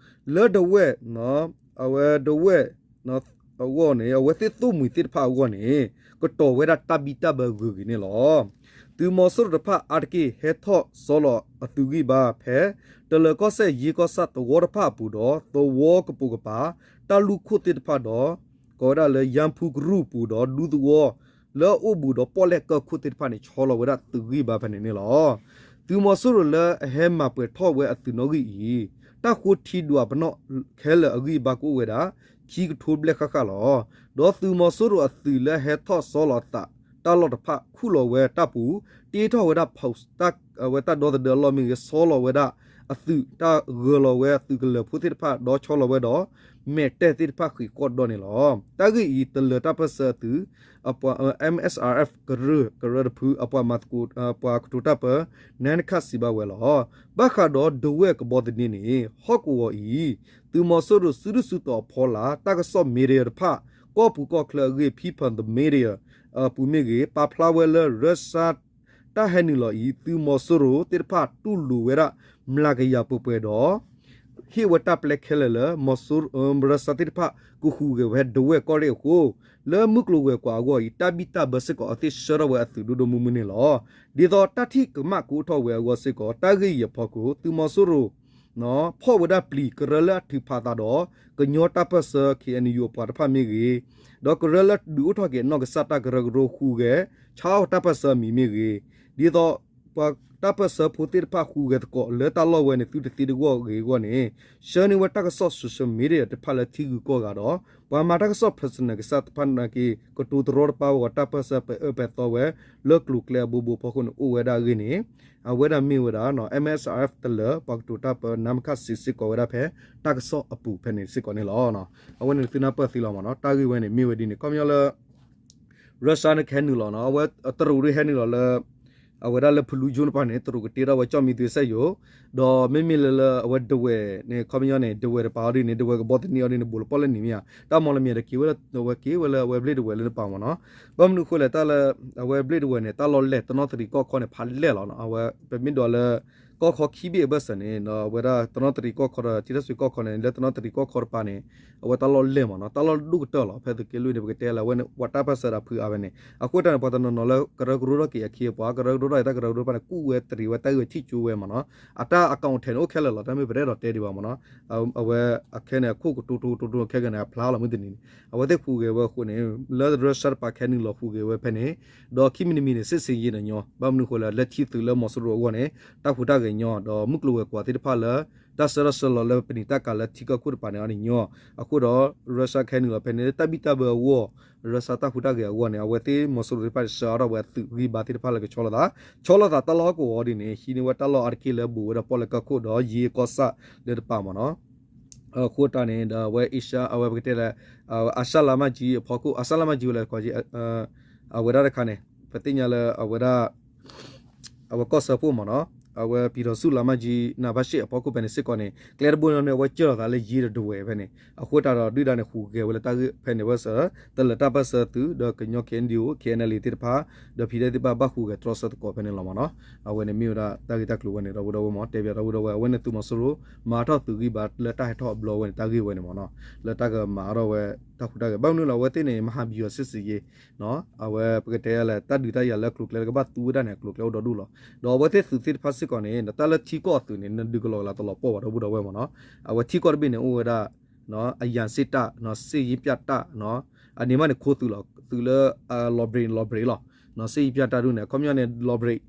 လၢဒဝဲၢ် အဝဲဒဝဲၢ် အဂီၢ်န့ၣ် အဝဲသ့ၣ်သိၣ်မှံၤသ့ၣ်တဖၣ်အဂီၢ်န့ၣ် ကတီၤဝဲဒၣ်တၢ်ဘံၣ်တၢ်ဘၢဂုၤဂ့ၤန့ၣ်လီၤ. သုးမီၤစိရိၤတဖၣ်အါတက့ၢ်ဟဲထီၣ်ဆီလီၤအသုးဂံၢ်ဘါဖဲ တလၢၤကီၢ်စဲၣ် ယ့ကီၢ်ဆၣ်သဝီတဖၣ်အပူၤဒီး သဝီကပိာ်ကပၤ တၢ်လူၢ်ခိၣ်သ့ၣ်တဖၣ်ဒီး ကိးဝဲဒၣ်လၢယါဖူကရူၢ်ပူၤဒီး ဒူသဝီ လၢအအိၣ်ဘူးဒီးပီၣ်လဲၣ်ကၢၢ်ခိၣ်သ့ၣ်တဖၣ်န့ၣ် ဆီလီၤဝဲဒၣ်သုးဂံၢ်ဘါဖဲန့ၣ်န့ၣ်လီၤ. သုးမီၤစိရိၤလၢအဟဲမၤပှဲၤထီၣ်ဝဲအသုးနီၣ်ဂံၢ်အံၤ တၢ်ဃိထံဒွးပနီၣ်ခဲလၢာ်အဂံၢ်အဘါကအိၣ်ဝဲဒၣ် ခံကထိဘျဲၣ်ဃၣ်ဃၣ်လီၤ. ဒီးသုးမီၤစိရိၤအသုးလၢအဟဲထီၣ်ဆီလီၤအသးတၢ်လီၢ်တဖၣ် ခူၣ်လီၤဝဲတၢ်ပူၤ တ့ထီၣ်ဝဲဒၣ် အဝဲတၢ်ဒီသဒၢအလီၢ်မ့ၢ်ဂ့ၤ ဆီလီၤဝဲဒၣ်အသုး တၢ်ဂၢၤလီၤဝဲအသုးကလၢၤဖိသ့ၣ်တဖၣ် ဒီးဆီလီၤဝဲဒီး မဲာ်တဲၢ်သ့ၣ်တဖၣ်ဃံးဃီၣ်ဒီးန့ၣ်လီၤ. တၢ်ဂ့ၢ်အံၤ တလၢၤတၢ်ပၢၢ်ဆၢအသုး အပှၤ M S R F ကရၢ ကရၢတဖု အပှၤမၤသကိး ပှၤကတိၤတၢ်ပၢ နါနခၣ်စံးဘၣ်ဝဲလီၤ. ဘၣ်ဃးဒီးဒဝဲၢ်ကဘီသန့န့ၣ် ဟီၣ်ကဝီၤအံၤ သုးမီၤစိရိၤစုဒုၣ်စုတီၤအဖီလာ် တၢ်ကစီၣ် media တဖၣ် ကီၢ်ပူၤကီၢ်ချၢအဂ့ၢ် ဖံဖၢၣ် the media အပူၤမ့ၢ်ဂ့ၤ ပာ်ဖျါဝဲလၢ ရၢၡါ တၢ်ဟဲနုာ်လီၤအံၤ သုးမီၤစိရိၤသ့ၣ်တဖၣ်တူၢ်လိာ်ဝဲဒၣ် မျးကယၤပှဲၤပှဲၤဒီး ဟ့ၣ်ဝဲတၢ်ပျဲခဲလၢာ်လၢ မီၤစိ ရၢၡါသ့ၣ်တဖၣ် ကဟူးဂဲၤဝဲဒဝဲၢ်ကီၢ်ရ့ၣ်အဃိ လၢမုၢ်ကျိၤဝဲၤကွာ်အဂီၢ်အံၤ တၢ်ဘံၣ်တၢ်ဘၢစ့ၢ်ကီး အဝဲသ့ၣ်ဆှၢထီၣ်ဝဲအသုးဒိၣ်ဒိၣ်မုၢ်မုၢ်န့ၣ်လီၤ. ဒ်သိးတၢ်ထံၣ်ကမၣ်ကအိၣ်ထီၣ်ဝဲအဂီၢ်စ့ၢ်ကီး တၢ်ဂ့ၢ်အံၤအဖီခိၣ် သုးမီၤစိရိၤ ဖီၣ်ဝဲဒၣ်ပျံၤကရၢလၢအထုးဖးအသးဒီး ကညီတၢ်ပၢၢ်ဆၢ K N U အပှၤတဖၣ်မ့ၢ်ဂ့ၤ, ဒီးကရၢလၢဒုးအိၣ်ထီၣ်က့ၤအနီၢ်ကစၢ်တၢ်ကရၢကရိဟူးဂဲၤ ဆါအီၣ်တၢ်ပၢၢ်ဆၢအမံၤမ့ၢ်ဂ့ၤ, ဒ်သိး ပှၤတၢ်ပၢၢ်ဆၢဖိသ့ၣ်တဖၣ်ဟူးဂဲၤသကိးလၢတၢ်လီၢ်ဝဲန့ၣ် သုတသ့တဂီၢ်ဂ့ၤအဂီၢ်န့ၣ် ဆှၢန့ၢ်ဝဲတၢ်ကစီၣ် social media တဖၣ်လၢထံဂုၤကီၢ်ဂၤဒီး ပှၤမၤတၢ်ကစီၣ် personal ကစၢ်တဖၣ်နာ်က့ ကတိၤတရီတပါဝဲတၢ်ပၢၢ်ဆၢ ပအၢပသီဝဲ လၢကျိၤကျဲအဘိဘိအဖီခိၣ်န့ၣ် အိၣ်ဝဲဒၣ်အဂ့ၢ်န့ၣ် အဝဲဒၣ်မ့ၢ်ဝဲဒၣ် M S R F တလၢၤ ပှၤကတိၤတၢ်ပၢ နါမခၣ်စံးစ့ၢ်ကီးဝဲဒၣ်ဖဲ တၢ်ကစီၣ်အပူၤဖဲန့ၣ်စ့ၢ်ကီးန့ၣ်လီၤ. အဝဲန့ၣ်သုနၢ်ပၢၢ်သ့လီၤမ့ၢ်နီၤ တၢ်ဂ့ၢ်ဝဲန့ၣ် မ့ၢ်ဝဲဒ်န့ၣ် ခီပညီလၢ ရၢၡါန့ၣ်ကဟဲနုာ်လီၤနီၤ အဝဲတရူးဒ်ဟဲနုာ်လီၤလၢ အဝဲဒၣ်လၢဖလူကၠိတဖၣ်န့ၣ် တရူးကတ့ထီၣ်ဝဲကၠီၣ်မံသွ့စက်ရုံ ဒီးမ့မ့ၢ်လၢလၢအဝဲဒဝဲၢ်န့ၣ် ခီပညီန့ၣ် ဒဝဲၢ်တပၤအီၤဒ်န့ၣ် ဒဝဲၢ်ကဘီသန့အီၤဒ်န့ၣ် ဘူးလီၤပီၣ်လဲၣ်နံၤမ့ၢ်ဧါ တၢ်မီၣ်လမ့ၢ်တက့ၤဝဲလၢ အဝဲက့ၤဝဲလၢအဝဲဘျ့ၣ်ဒဝဲၢ်လၢတပၤမ့ၢ်နီၤ ဘၣ်မနုၤအဃိလဲၣ် တၢ်လၢ အဝဲဘျ့ၣ်ဒဝဲၢ်န့ၣ် တၢ်လီၢ်လဲၢ် တနီသရံၣ်ကီၢ်ခီန့ၣ် ဖးလဲၢ်လီၤနီၤ အဝဲ ပမ့ၢ်ဒိးလၢ ကီၢ်ခီခံဘ့ၣ်အဘၢၣ်စၢၤန့ၣ် အဝဲဒၣ်တနီသရံၣ်ကီၢ်ခီဒီး ထံထၢၣ်စွ့ကီၢ်ခီန့ၣ် လၢတနီသရံၣ်ကီၢ်ခီတပၤန့ၣ် အဝဲတၢ်လီၢ်လဲၢ်မ့ၢ်နီၤ တၢ်လီၢ်ဒိၣ်ကတၢၢ်လီၤ ဖဲသုးက့လွံၢ်န့ၣ် ပကတဲလၢအဝဲန့ၣ် ပှၤတၢ်ပၢၢ်ဆၢဒၣ်ဖုးအါဝဲန့ၣ် အဃိတၢ်န့ၣ် ပှၤတနီၤနီၤလၢကရၢကရိထီၣ်က့ၤအခံအပှၤ ကရၢကရိထီၣ်က့ၤတၢ်ကရၢကရိတဖၣ်န့ၣ် ကူၣ်ဝဲတရံးဝဲတၢ်ဂ့ၢ်ဝဲထံၣ်ကၠိဝဲမ့ၢ်နီၤ အတၢ်အ content အိၣ်ခဲလၢာ်လီၤ တၢ်မ့ၢ်ပတဲဒီးတဲဒံးဘၣ်မ့ၢ်နီၤ အဝဲအခဲန့ၣ် အခိၣ်ကတိၤတိၤတိၤတိၤခဲကနံၣ် အဖျါလီၤမုၢ်တနံၤန့ၣ် အဝဲသ့ၣ်ဟူးဂဲၤဝဲအဃိန့ၣ် လၢရၢၡါတပၤကဟဲနုာ်လီၤဟူးဂဲၤဝဲဖဲန့ၣ် ဒီးခံမံၤတမံၤန့ၣ် စစ်ဆင်ရေး န့ၣ်ညီ ဘၣ်မနုၤအဃိလဲၣ် လၢထံသုးလၢမီၤစိရိၤအဂီၢ်န့ၣ် တၢ်ဟူးတၢ်ဂဲၤညီ ဒီးမုၢ်ကျိၤဝဲၤကွာ်သ့ၣ်တဖၣ်လၢ တၢ်ဆှၢထီၣ်ဆှၢလီၤလၢပနံာ်တၢ်ကၤလၢထံကီၢ်ခိၣ်တပၤန့ၣ်အီၤန့ၣ်ညီ အဃိဒီး ရၢၡါကဟဲနုာ်လီၤဖဲန့ၣ် တၢ်ဘံၣ်တၢ်ဘၢအဂီၢ် ရၢၡါတၢ်ဟူးတၢ်ဂဲၤအဂီၢ်န့ၣ် အဝဲသ့ၣ်မီၤစိရိၤသ့ၣ်တဖၣ်န့ၣ် ဆှၢအါထီၣ်ဝဲအသုးဂံၢ်ဘါသ့ၣ်တဖၣ်လၢကဆီလီၤသး ဆီလီၤသးတၢ်လီၢ်ဟီၣ်ကဝီၤဒ်န့ၣ် ဟံးန့ၢ်ဝဲတၢ်လီၢ်အါတက့ၢ်လၢဘူးဝဲဒၣ်ပီၣ်လဲၣ်ကၢၢ်ခိၣ်ဒီး ယ့ကီၢ်ဆၣ်လၢတပၤမ့ၢ်နီၤ အဃိတၢ်န့ၣ် ဒီးအဝဲ Asia အဝဲပကတဲလၢ အၤၡၣ်လါမၢ်ကၠံအဖီခိၣ် အၤၡၣ်လါမၢ်ကၠံဝဲလဲၣ် အဝဲဒၣ်တခါန့ၣ် ပသ့ၣ်ညါလၢအဝဲဒၣ် အဝဲကီၢ်စၢဖှိၣ်မ့ၢ်နီၤ အဝဲပံၤထီၣ်ဆူၣ်လါမၢ်ကၠံ နၢ်ဘၣ်ရှ့ၣ်အဖီခိၣ်ဖဲန့ၣ်စ့ၢ်ကီးန့ၣ် ကျဲတဘိန့ၣ် အဝဲကၢၢ်လီၤသးလၢယ့ဒီးဒဝဲၢ်ဖဲန့ၣ် အဃိတၢ်ဒီးဒုၣ်ဒါန့ၣ် ဟူးဂဲၤဝဲလၢတၢ်ဂ့ၢ်ဖဲန့ၣ်ဝဲစၢၤ တလၢၤတၢ်ပၢၢ်ဆၢသုး ဒီးကညီ K N D O K N L A သ့ၣ်တဖၣ် ဒီးဖံးဒဲသ့ၣ်တဖၣ်ဘၣ်ဟူးဂဲၤတြီဆၢသကိးဖဲန့ၣ်လီၤမ့ၢ်နီၤ အဝဲန့ၣ်မ့ၢ်ဝဲဒၣ်တၢ်ဂ့ၢ်တၢ်ကျိၤဝဲန့ၣ် ဒီပုၢ်ဒီဝဲၢ်မ့ၢ် တဲဘၣ်ဒီပုၢ်ဒီဝဲၢ် အဝဲန့ၣ်သုးမီၤစိရိၤ မၤထီၣ်သုးဂံၢ်ဘါလၢတၢ်ဟဲထီၣ်အဘျီဝဲန့ၣ် တၢ်ဂ့ၢ်ဝဲန့ၣ်မ့ၢ်နီၤ လၢတၢ်ကမၤအါထီၣ်ဝဲ တၢ်ဟူးတၢ်ဂဲၤ ဘၣ်မနုၤလီၤ အဝဲသ့ၣ်န့ၣ် မဟာဗျူဟာစစ်ဆင်ရေး အဝဲပကတဲလၢ တၢ်ဒုးတၢ်ယၤလၢကျိၤကျဲလၢကဘၣ်သူဝဲဒၣ်န့ၣ် အကျိၤကျဲအိၣ်ဒီဒူၣ်လီၤ. ဒီးအဝဲသ့ၣ်သုးသ့ၣ်တဖၣ်စ့ၢ်ကီးန့ၣ် တၢ်လၢထံကီၢ်အသုးန့ၣ် နဒုးကလီၤကလၤတလီၤပှီၢ်ဘၣ် ဒီပုၢ်ဒီဝဲၢ်မ့ၢ်နီၤ. အဝဲထံကီၢ်တဘ့ၣ်န့ၣ် အိၣ်ဝဲဒၣ် အရန်စစ်တပ် စစ်ရေးပြတပ် အန့ၣ်မးန့ၣ် ခိသုးလီၤ သုးလၢ လီၤဘြံးလီၤဘြံးလီၤ စစ်ရေးပြတပ်ဒုန့ၣ် အခီပညီန့ၣ် လီၤဘြံး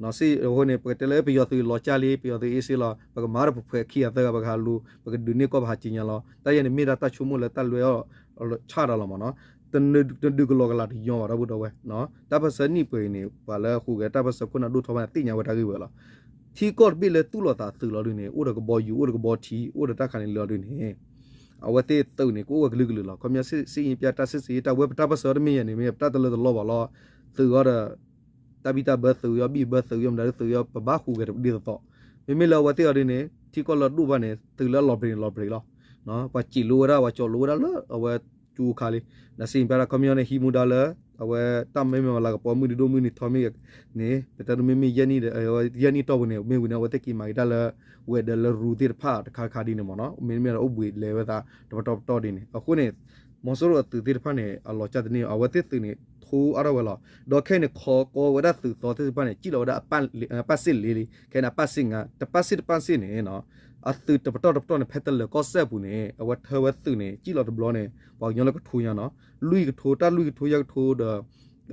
အဃိန့ၣ် ပကတဲလၢပယီၤသုးလီၤကၢ်လံ ပယီၤသုးအ့စ့လီၤ ပကမၤဒီးပဖှဲးခံဂၤသၢဂၤ ပကဟးလူၤ ပကဒုးန့ၢ်ကီၢ် ပဟးက့ၤညါလီၤ တၢ်ယဲန့ၣ်မ့ၢ်ဒၣ်တၢ်ဆိကမိၣ်လၢတၢ်လွဲအီၤ ဆၣ်တၢ်လီၤမ့ၢ်နီၤ တဒုးကလီကလးတယီဘၣ် ဒီပုၢ်ဒီဝဲၢ် တၢ်ပၢၢ်ဆၢနံၣ်ပှဲၤအံၤန့ၣ် ပှၤလၢဟူးဂဲၤတၢ်ပၢၢ်ဆၢခိၣ်နၢ်ဒိၣ်ထီၣ်ဘၣ်န့ၣ် သ့ၣ်ညါဝဲတၢ်ဂ့ၢ်ဝဲလီၤ. ထံကီၢ်တဘ့ၣ်လၢသူၣ်လီၤသးသုးလီၤဒုန့ၣ် အိၣ်ဒီးကဘီယူၤ အိၣ်ဒီးကဘီထံ အိၣ်ဒီးတၢ်ခါန့ၣ်လၢအီၤဒုန့ၣ် အဝဲသ့ၣ်သုးန့ၣ် ကအိၣ်ဝဲကလုာ်ကလုာ်လီၤ. ခီပညီ စစ်ရေးပြတပ် စစ်ဆင်ရေးတပ် ဝဲပတၢ်ပၢၢ်ဆၢတမ့ၢ်ယဲန့ၣ် မ့ၢ်ပတၢ်တလၢတလီဘၣ်လီၤ. သုးအီၤဒီး တၢ်ဘံၣ်တၢ်ဘၢသုးအီၤ ဘံၣ်ဘၢသုးအီၤ မတၤဒုသုးအီၤ ပဘၣ်ဟူးဂဲၤတဒ်သိးသိး မ့မ့ၢ်လၢအဝဲသ့ၣ်အီၤဒုန့ၣ် ထံကီၢ်လၢအဒိၣ်ဘၣ်န့ၣ် သုးလၢအလီၤဘြံးန့ၣ်လီၤဘြံးလီၤ. ပှၤစံးလိဝဲဒၣ် ပှၤကၠိးလိဝဲဒၣ်လၢအဝဲကၠိခါလံ. ဒီးစစ်ဆင်ရေးတပ် ခီပညီန့ၣ် ဟံးမူဒါလၢ အဝဲတၢ်မ့ၢ်မ့ၢ်လၤကပီၤမုၢ်နံၤဒိၣ်မုၢ်နံၤထီမ့ၢ်ဂ့ၤန့ၣ် ပတဲဒ်မ့မ့ၢ် ယဲၢ်နံၣ်တီၢ်ပူၤန့ၣ် မ့ၢ်ဝံၤန့ၣ် အဝဲသ့ၣ်က့ၤမၤက့ၤတၢ်လၢ ဝဲၤဒၢးလၢရူသ့ၣ်တဖၣ်တခါတခါဒ်န့ၣ်မ့ၢ်နီၤ မ့မ့ၢ်အိၣ်ဘှံးလဲၤဝဲသး တပတီၢ်ပတီၢ်ဒ်န့ၣ် အဃိန့ၣ် မီၤစိရိၤအသုးသ့ၣ်တဖၣ်န့ၣ် အလီၤကၢ်တန့ၢ် အဝဲသ့ၣ်သုးန့ၣ် ထိအါထီၣ်ဝဲလီၤ. ဒီးခဲအံၤန့ၣ် ခိးကီဝဲဒၣ်သုးသီသ့ၣ်တဖၣ်န့ၣ် ကံၣ်လီၤဝဲဒၣ် အပၣ်စ့ၣ်လ့လံ ခဲအံၤန့ၣ် အပၣ်စ့ၣ်ငါ တပၣ်စ့ၣ်တပၣ်စ့ၣ်န့ၣ် အသုးတပတီၢ်တပတီၢ်န့ၣ် ဖဲတလၢၤကီၢ်စဲၣ်အပူၤန့ၣ် အဝဲထၢဝဲသုးန့ၣ် ကံၣ်လီၤတဘျီန့ၣ် ပှၤကညီလၢကထိညါနီၤ လွံၢ်ကထိ တၢ်လွံၢ်ကထိယဲၢ်ကထိဒီး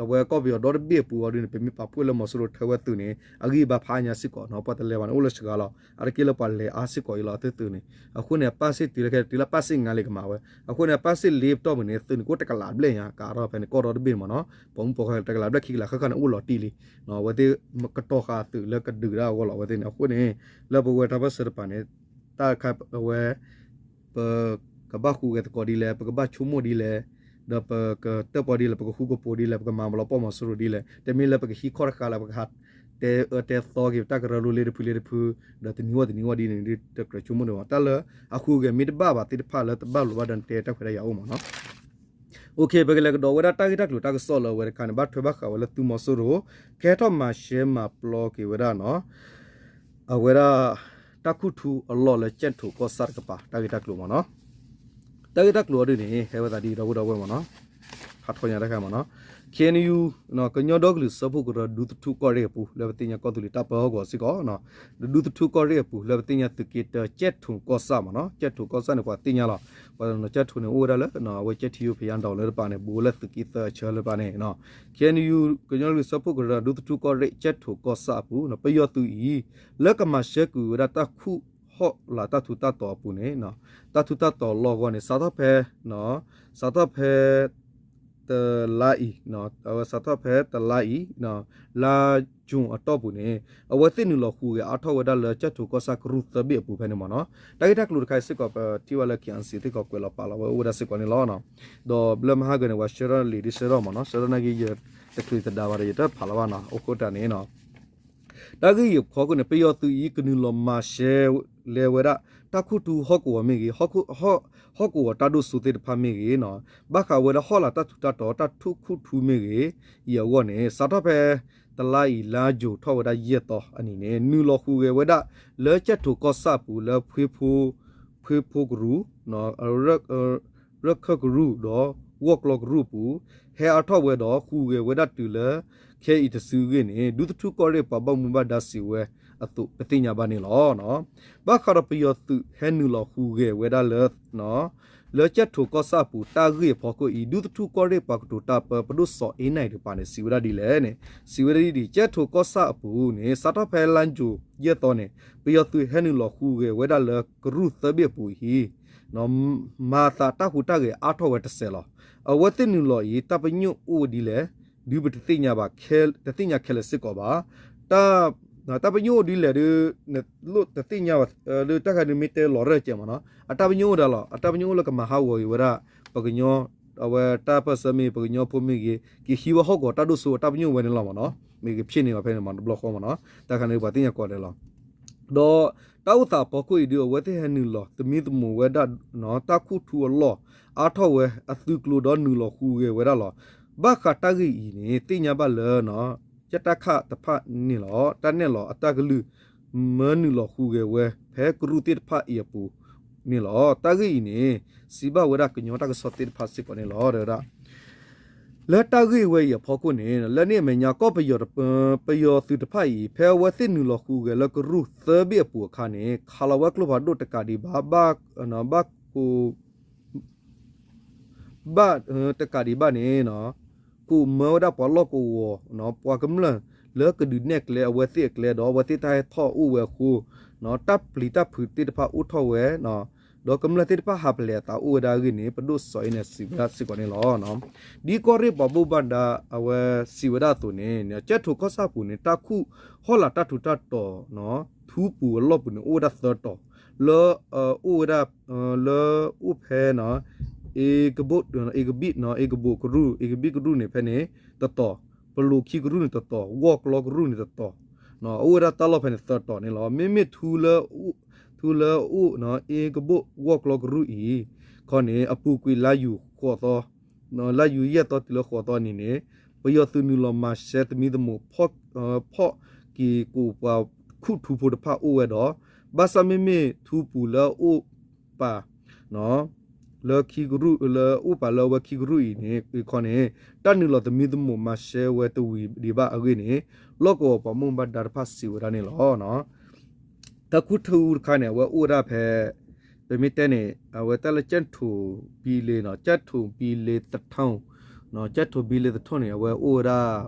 အဝဲကီၢ်ပယီၤဒီတဘ့ၣ်အပူၤအီၤဒ်န့ၣ် ပမ့ၢ်ပာ်ဖှိၣ်လၢမီၤစိရိၤထၢဝဲသုးန့ၣ် အဂံၢ်အဘါဖးအါညါစ့ၢ်ကီးနီၤ ပှၤတလဲၤဘၣ်န့ၣ် အိၣ်လၢစှၤလီၤ အါတက့ၢ်လၢပှၤလဲၤအါစ့ၢ်ကီးအံၤလီၤ အသုးသုးန့ၣ် အဃိန့ၣ် အပၣ်စ့ၣ်တုၤလၢခဲတုၤလၢပၣ်စ့ၣ်ငါလံကမၤဝဲ အဃိန့ၣ် အပၣ်စ့ၣ်လ့ပတီၢ်ပူၤန့ၣ် သုးန့ၣ်ကအိၣ်တကလးဘျဲၣ်ညါ ကးထီၣ်ဖဲန့ၣ် ကီၢ်ဒီတဘ့ၣ်န့ၣ်မ့ၢ်နီၤ ပိာ်မုၣ်ပိာ်ခွါတကလးဘျဲၣ်ခံကလးဃၣ်ဃၣ်န့ၣ် အိၣ်လီၤတံၢ်လံ အဝဲသ့ၣ်ကတီၤဃာ်သုးလၢကဒုးဒၣ်အဂီၢ်လီၤ အဝဲသ့ၣ်န့ၣ် အဃိန့ၣ် လၢပဝဲတၢ်ပၢၢ်ဆၢတပၤန့ၣ် တၢ်ခါအဝဲ ပကဘၣ်ဟူးဂဲၤသကိးဒ်လဲၣ် ပကဘၣ်ဆိကမိၣ်ဒ်လဲၣ် ဒီးပကတၢၣ်ပီဒ်လဲၣ် ပကဃူကပိာ်ဒ်လဲၣ် ပကမၤမလီၤပှီၢ်မီၤစိရိၤဒ်လဲၣ် တမ့ၢ်လၢပကဟံးခီၣ်တဃာ်လၢပကဟးတဲအၢတဲသီက့ၤ ပတၢ်ကရၢကရိလၢတဖုလၢတဖု ဒီးတနံၤဝဲတနံၤဝဲဒ်န့ၣ် တကြၢးဆိကမိၣ်ဒံးဘၣ် တၢ်လၢအဟူးဂဲၤမ့ၢ်တဘၣ်ဘၣ်သ့ၣ်တဖၣ်လၢတဘၣ်လိာ်ဘၣ်ဒီးတဲတၢ်ခွဲးတၢ်ယာ်အိၣ်မ့ၢ်နီၤ ပကလဲၤကဒီးဝဲဒၣ်တၢ်ဂ့ၢ်တၢ်ကျိၤတၢ်ကစီၣ်လၢအဝဲတခါန့ၣ် ဘၣ်ထွဲဘၣ်ဃးဝဲလၢသုးမီၤစိရိၤ ကဲထီၣ်မၤရှဲမၤပျီက့ၤဝဲဒၣ်နီၤ အဝဲဒၣ် တၢ်ခူၣ်ထူအလီၢ်လၢကၠဲၣ်ထိးကီၢ်ဆၣ်တကပၤ တၢ်ဂ့ၢ်တၢ်ကျိၤမ့ၢ်နီၤ တၢ်ဂ့ၢ်တၢ်ကျိၤအီၤဒ်န့ၣ် ဟဲဝဲသးဒ်ဒီပုၢ်ဒီဝဲၢ်မ့ၢ်နီၤ ဟးထီၣ်ညါတခါမ့ၢ်နီၤ ခ့ၣ်အဲၣ်ယူၣ် ကညီဒီကလုာ်စၢဖှိၣ်ကရၢ ဒူသထူၣ်ကီၢ်ရ့ၣ်အပူၤ လၢပသ့ၣ်ညါကီၢ်သူလ့ၤတၢ်ပၢဟီၣ်ကဝီၤစ့ၢ်ကီး ဒူသထူၣ်ကီၢ်ရ့ၣ်အပူၤ လၢပသ့ၣ်ညါသုးက့တၢ ကၠဲၣ်ထိးကီၢ်ဆၣ်မ့ၢ်နီၤ ကၠဲၣ်ထိးကီၢ်ဆၣ်န့ၣ် ပှၤသ့ၣ်ညါလီၤ ပှၤကၠဲၣ်ထိးန့ၣ် အိၣ်ဝဲဒၣ်လၢ အဝဲကၠဲၣ်ထံယိၤဖယါဒီးလၢတပၤန့ၣ် ဘူးလၢသုးက့သၢအဆၢလၢတပၤန့ၣ် ခ့ၣ်အဲၣ်ယူၣ် ကညီကလုာ်စၢဖှိၣ်ကရၢ ဒူသထူၣ်ကီၢ်ရ့ၣ် ကၠဲၣ်ထိးကီၢ်ဆၣ်အပူၤ ပယီၤသုးအံၤ လၢကမၤရှဲကွံာ်ဝဲဒၣ်တၢ်ခူၣ်ဟီၣ်လာ်တၢ်ထူးတၢ်တီၤအပူၤန့ၣ် တၢ်ထူးတၢ်တီၤလီၢ်အဂီၢ်န့ၣ် စးထီၣ်ဖဲ စးထီၣ်ဖဲ တလါအံၤ အဝဲစးထီၣ်ဖဲတလါအံၤ လါယူၤအတီၢ်ပူၤန့ၣ် အဝဲသ့ၣ်နုာ်လီၤဟူးဂဲၤအါထီၣ်ဝဲဒၣ်လၢကၠဲၣ်ထိးကီၢ်ဆၣ်ကရူၢ်သၢဘ့ၣ်အပူၤဖဲန့ၣ်မ့ၢ်နီၤ တၢ်ဂ့ၢ်တၢ်ကျိၤတခါအံၤစ့ၢ်ကီး ပထံၣ်ဘၣ်လၢ ခ့ၣ်အဲၣ်စံၣ် သ့ၣ်ကီးကွဲးလီၤပာ်လီၤဝဲအိၣ်ဝဲဒၣ်စ့ၢ်ကီးန့ၣ်လီၤ. ဒီးလၢမဟါဂၤန့ၣ် ပှၤဆှၢထီၣ်လံာ်ဒ်ဆှၢထီၣ်မ့ၢ်နီၤ ဆှၢထီၣ်နာ်က့ ယတချုးတဒါဘၣ်ဒီး ယတဖးလီၤဘၣ်နီၤ အိၣ်ဃိတၢ်န့ၣ် တၢ်ဂ့ၢ်အံၤအဖီခိၣ်န့ၣ် ပယီၤသုးအံၤ ကနုာ်လီၤမၤရှဲလဲဝဲဒၣ် တၢ်ခူၣ်ထူဟီၣ်ကဝီၤမ့ၢ်ဂ့ၤ, ဟီၣ်ကဝီၤတၢ်ဒိၣ်စိသ့ၣ်တဖၣ်မ့ၢ်ဂ့ၤ, ဘၣ်ဃးဝဲဒၣ်ဟီၣ်လာ်တၢ်ထူးတၢ်တီၤ တၢ်ထူၣ်ခူၣ်ထူမ့ၢ်ဂ့ၤ အံၤအဂီၢ်န့ၣ် စးထီၣ်ဖဲ တလါအံၤ လါယူၤထီၣ်ဝဲဒၣ်ယဲၢ်သီအနံၤန့ၣ် နုာ်လီၤဟူးဂဲၤဝဲဒၣ်လၢကၠဲၣ်ထိးကီၢ်ဆၣ်အပူၤလၢ ဖှ့ဖိကရူၢ် ရၢၢ်ခၢၣ်ကရူၢ်ဒီး ဂီၢ်ကျီကရူၢ်အပူၤ ဟဲအါထီၣ်ဝဲဒီး ဟူးဂဲၤဝဲဒၣ်တုၤလၢ ခဲအံၤတစုအဂ့ၢ်န့ၣ် ဒူသထူၣ်ကီၢ်ရ့ၣ်ပှၤဘၣ်မူဘၣ်ဒါစံးဝဲအသိး ပသ့ၣ်ညါဘၣ်န့ၣ်လီၤ. ဘၣ်ဃးဒီးပယီၤသုးဟဲနုာ်လီၤဟူးဂဲၤဝဲဒၣ်လၢ လၢကၠဲၣ်ထိးကီၢ်ဆၣ်အပူၤ တၢ်ဂ့ၢ်အဖီခိၣ်အံၤ ဒူသထူၣ်ကီၢ်ရ့ၣ်ပှၤကတိၤတၢ်ပၢ ပဒိၣ်စီၤအ့နၢၣ်တပၤန့ၣ် စံးဝဲဒၣ်ဒ်လဲၣ်န့ၣ် စံးဝဲဒၣ်ဒ် ကၠဲၣ်ထိးကီၢ်ဆၣ်အပူၤန့ၣ် စးထီၣ်ဖဲလါယူၤယဲၢ်သီန့ၣ် ပယီၤသုးဟဲနုာ်လီၤဟူးဂဲၤဝဲဒၣ်လၢကရူၢ်သၢဘ့ၣ်အပူၤအံၤ မၤသးတၢ်ဟူးတၢ်ဂဲၤအါထီၣ်ဝဲတစဲးလီၤ. အဝဲသ့ၣ်နုာ်လီၤအံၤ တၢ်ပညိၣ်အိၣ်ဒ်လဲၣ် ဒုးပတသ့ၣ်ညါဘၣ် တသ့ၣ်ညါခဲလၢာ်စ့ၢ်ကီးဘၣ်. တၢ်ပညိၣ်အိၣ်ဒ်လဲၣ်ဒုး နလိၣ်တသ့ၣ်ညါဘၣ် ဒုးတၢ်ခါဒုးမ့ၢ်တဲလီၤရဲၣ်ကဲးမ့ၢ်နီၤ အတၢ်ပညိၣ်အိၣ်ဒၣ်လီၤ. အတၢ်ပညိၣ်အိၣ်လၢကမၤဟးဂီၤက့ၤဝဲဒၣ် ပကညီ အဝဲတၢ်ပၢၢ်ဆၢမ့ၢ်ဂ့ၤ ပကညီဖိမ့ၢ်ဂ့ၤ က့ၤဟံးဝဲဟီၣ်ကဝီၤတၢ်ဒိၣ်စိအတၢ်ပညိၣ်ဝဲန့ၣ်လီၤမ့ၢ်နီၤ မ့ၢ်ကဖျ့ၣ်န့ၢ်ဘၣ်ဖဲန့ၣ်မ့ၢ်တဘျီဃီမ့ၢ်နီၤ တၢ်ခါန့ၣ်ပှၤသ့ၣ်ညါကိးဂၤဒဲးလီၤ. ဒီးတၢ်အိၣ်သးအဖီခိၣ်အံၤဒုး အဝဲသ့ၣ်ဟဲနုာ်လီၤ သမံသမိးဝဲဒၣ် တၢ်ခူၣ်ထူအလီၢ် အါထီၣ်ဝဲအသုးကျိၤဒီးနုာ်လီၤဟူးဂဲၤဝဲဒၣ်လီၤ. ဘၣ်ဃးတၢ်ဂ့ၢ်အံၤန့ၣ် သ့ၣ်ညါဘၣ်လၢ ကၠဲၣ်တၢ်ခၣ်တဖၣ်န့ၣ်လီၤ တၢ်နဲၣ်လီၤအတၢ်ကလုၢ် မၢနုာ်လီၤဟူးဂဲၤဝဲ ဖဲကရူၢ်သ့ၣ်တဖၣ်အံၤအပူၤန့ၣ်လီၤ. တၢ်ဂ့ၢ်အံၤန့ၣ် စံးဘၣ်ဝဲဒၣ်ကညီတၢ်ကစီၣ်သ့ၣ်တဖၣ်စ့ၢ်ကီးန့ၣ်လီၤ တဲဝဲဒၣ် လၢတၢ်ဂ့ၢ်ဝဲအံၤအဖီခိၣ်န့ၣ် လၢန့ၣ်အမဲာ်ညါ ကီၢ်ပယီၤတပၢ ပယီၤသုးတဖၣ်အံၤ ဖဲအဝဲသ့ၣ်နုာ်လီၤဟူးဂဲၤလၢကရူၢ်သၢဘ့ၣ်အပူၤအခါန့ၣ် ခးလီၤဝဲကျိဖးဒိၣ်တကးဒံးဘၣ် ဘၣ် ဘၣ်ကိး ဘၣ်တကးဒံးဘၣ်န့ၣ် ကိးမၢဝဲဒၣ်ပှၤလီၢ်ကဝီၤ ပှၤကမျၢၢ်လၢကဒုးနဲၣ်ကျဲအဝဲသ့ၣ်အကျဲဒီး အဝဲသ့ၣ်တၢ်ဟဲထီၣ်အိၣ်ဝဲအဃိ တၢ်ပျံၤတၢ်ဖုးသ့ၣ်တဖၣ်အိၣ်ထီၣ်ဝဲ ဒီးကမျၢၢ်သ့ၣ်တဖၣ်ဟးဖျိးအသးအိၣ်ဝဲဒၣ်အဂ့ၢ်န့ၣ် ပဒိၣ်စီၤအ့နဲၣ်စံးဝဲဒၣ်စ့ၢ်ကီးန့ၣ်လီၤ. ဒ်ကီၢ်ရ့ၣ်ပှၤဘိးဘၣ်ဒါအဝဲစံးဝဲဒၣ်အသိးန့ၣ် ကၠဲၣ်ထိၣ်ကီၢ်ဆၣ်ပူၤန့ၣ် တၢ်ခူၣ်ဟီၣ်လာ်တၢ်ထူးတၢ်တီၤ ထူပူၤအလီၢ်ပူၤန့ၣ် အိၣ်ဝဲဒၣ်သၢတီၤ လၢ အိၣ်ဝဲဒၣ် လၢအိၣ်ဖဲ အ့ကဘိၣ် အ့ကဘိၣ်ကရူၢ် အ့ကဘိၣ်ကရူၢ်န့ၣ်ဖဲန့ၣ် တတီၤ, ပလိၤခံကရူၢ်န့ၣ်တတီၤ, ဂီၢ်ကျီကရူၢ်န့ၣ်တတီၤ, အိၣ်ဝဲဒၣ်တၢ်လီၢ်ဖဲန့ၣ်သၢတီၤန့ၣ်လီၤ. မ့မ့ၢ်ထူလၢ ထူလၢအိၣ် အ့ကဘိၣ်ဂီၢ်ကျီကရူၢ်အံၤ ခီန့ၣ် အပူၤကွံာ်လါယူၤဃိးသီ လါယူၤယဲၢ်သီတုၤလၢဃိးသီအနံၤန့ၣ် ပယီၤသုးနုာ်လီၤမၤရှဲသမံသမိး ဖီၣ်က့ၤကိးပှၤခူၣ်ထူဖိတဖၣ်အိၣ်ဝဲဒီး ဘၣ်ဆၣ်မ့မ့ၢ်ထူပူၤလၢအအိၣ်ပာ် လၢခံကရူၢ် လၢအိၣ်ပာ်လၢအဝဲခံကရူၢ်အံၤန့ၣ် ခီန့ၣ် တၢ်နုာ်လီၤသမံသမိးမၤရှဲဝဲတဝံၤဒံးဘၣ်အဂ့ၢ်န့ၣ် လီၢ်ကဝီၤပှၤဘိးဘၣ်ဒါတဖၣ်စံးဝဲဒၣ်န့ၣ်လီၤ. တၢ်ခူၣ်ထူတခါန့ၣ် အဝဲအိၣ်ဝဲဒၣ်ဖဲ ပမ့ၢ်တဲန့ၣ် အဝဲတၢ်လၢကၠဲၣ်ထိၣ်ဘံလ့ ကၠဲၣ်ထိၣ်ဘံလ့သထူၣ် ကၠဲၣ်ထိၣ်ဘံလ့သထူၣ်န့ၣ် အဝဲအိၣ်ဝဲဒၣ်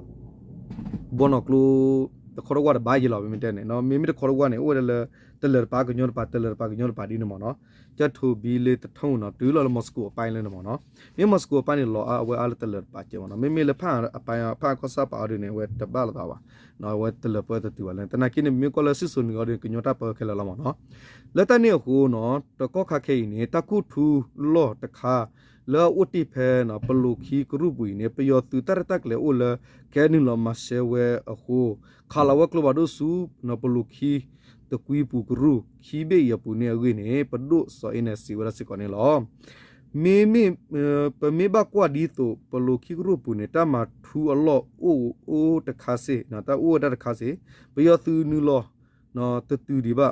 ဘီနီၢ်ကျိ တခီတဝၢ်တဘၣ်ယဲလီၤ ပမ့ၢ်တဲန့ၣ် မ့မ့ၢ်တခီတဝၢ်န့ၣ် အိၣ်ဝဲဒၣ်လၢ တလၢၤတပၤကညီတပၤ တလၢၤတပၤကညီတပၤဒ်န့ၣ်မ့ၢ်နီၤ ကၠဲၣ်ထိၣ်ဘံလ့သထူၣ်နီၤ တုၤလီၤလၢ Moscow အပိုင်းလၢန့ၣ်မ့ၢ်နီၤ မ့ၢ် Moscow အပိုင်းန့ၣ် လီၤအါအဝဲအါလၢတလၢၤတပၤကဲမ့ၢ်နီၤ မ့မ့ၢ်လၢဖၣ်အကီၢ်ဆၣ်ပၤအီၤဒ်န့ၣ် အဝဲတဘၣ်လိာ်သးဘၣ် အဝဲတလၢၤပၢတတုၤဘၣ်လၢ သနာ်က့န့ၣ် မ့ၢ်ကွၢ်လၢစံၣ်စိၤနုာ်အီၤဒ်န့ၣ် ကညီတၢ်ပၢခဲလၢာ်လီၤမ့ၢ်နီၤ လၢတၢ်န့ၣ်အဃိနီၤ တကီၢ်ခါခဲအံၤန့ၣ် တၢ်ခူၣ်ထူလီၢ်တခါ လၢအအိၣ်တ့ၢ်ဖဲ ပလိၤခံကရူၢ်ပူၤအံၤန့ၣ် ပယီၤသုးတၢ်ရဲၣ်တၢ်ကျဲၤအိၣ်လၢ ကဟဲနုာ်လီၤမၤရှဲဝဲအဃိ ခးလီၤဝဲကျိဖးဒိၣ်ဆူ ပလိၤခံ တကွံပူၤကရူၢ် ခံဘ့ၣ်အံၤအပူၤန့ၣ်အဂ့ၢ်န့ၣ် ပဒိၣ်စီၤအ့နဲၣ်စံးဝဲဒၣ်စ့ၢ်ကီးန့ၣ်လီၤ. မ့မ့ၢ် ပမ့ၢ်ဘၣ်ကွၢ်ဒ်သိး ပလိၤခံကရူၢ်ပူၤန့ၣ် တၢ်မၤထူအလီၢ်အိၣ်အိၣ်တခါစ့ၢ် တၢ်အိၣ်ဝဲဒၣ်တခါစ့ၢ် ပယီၤသုးနုာ်လီၤ တတုၤဒံးဘၣ်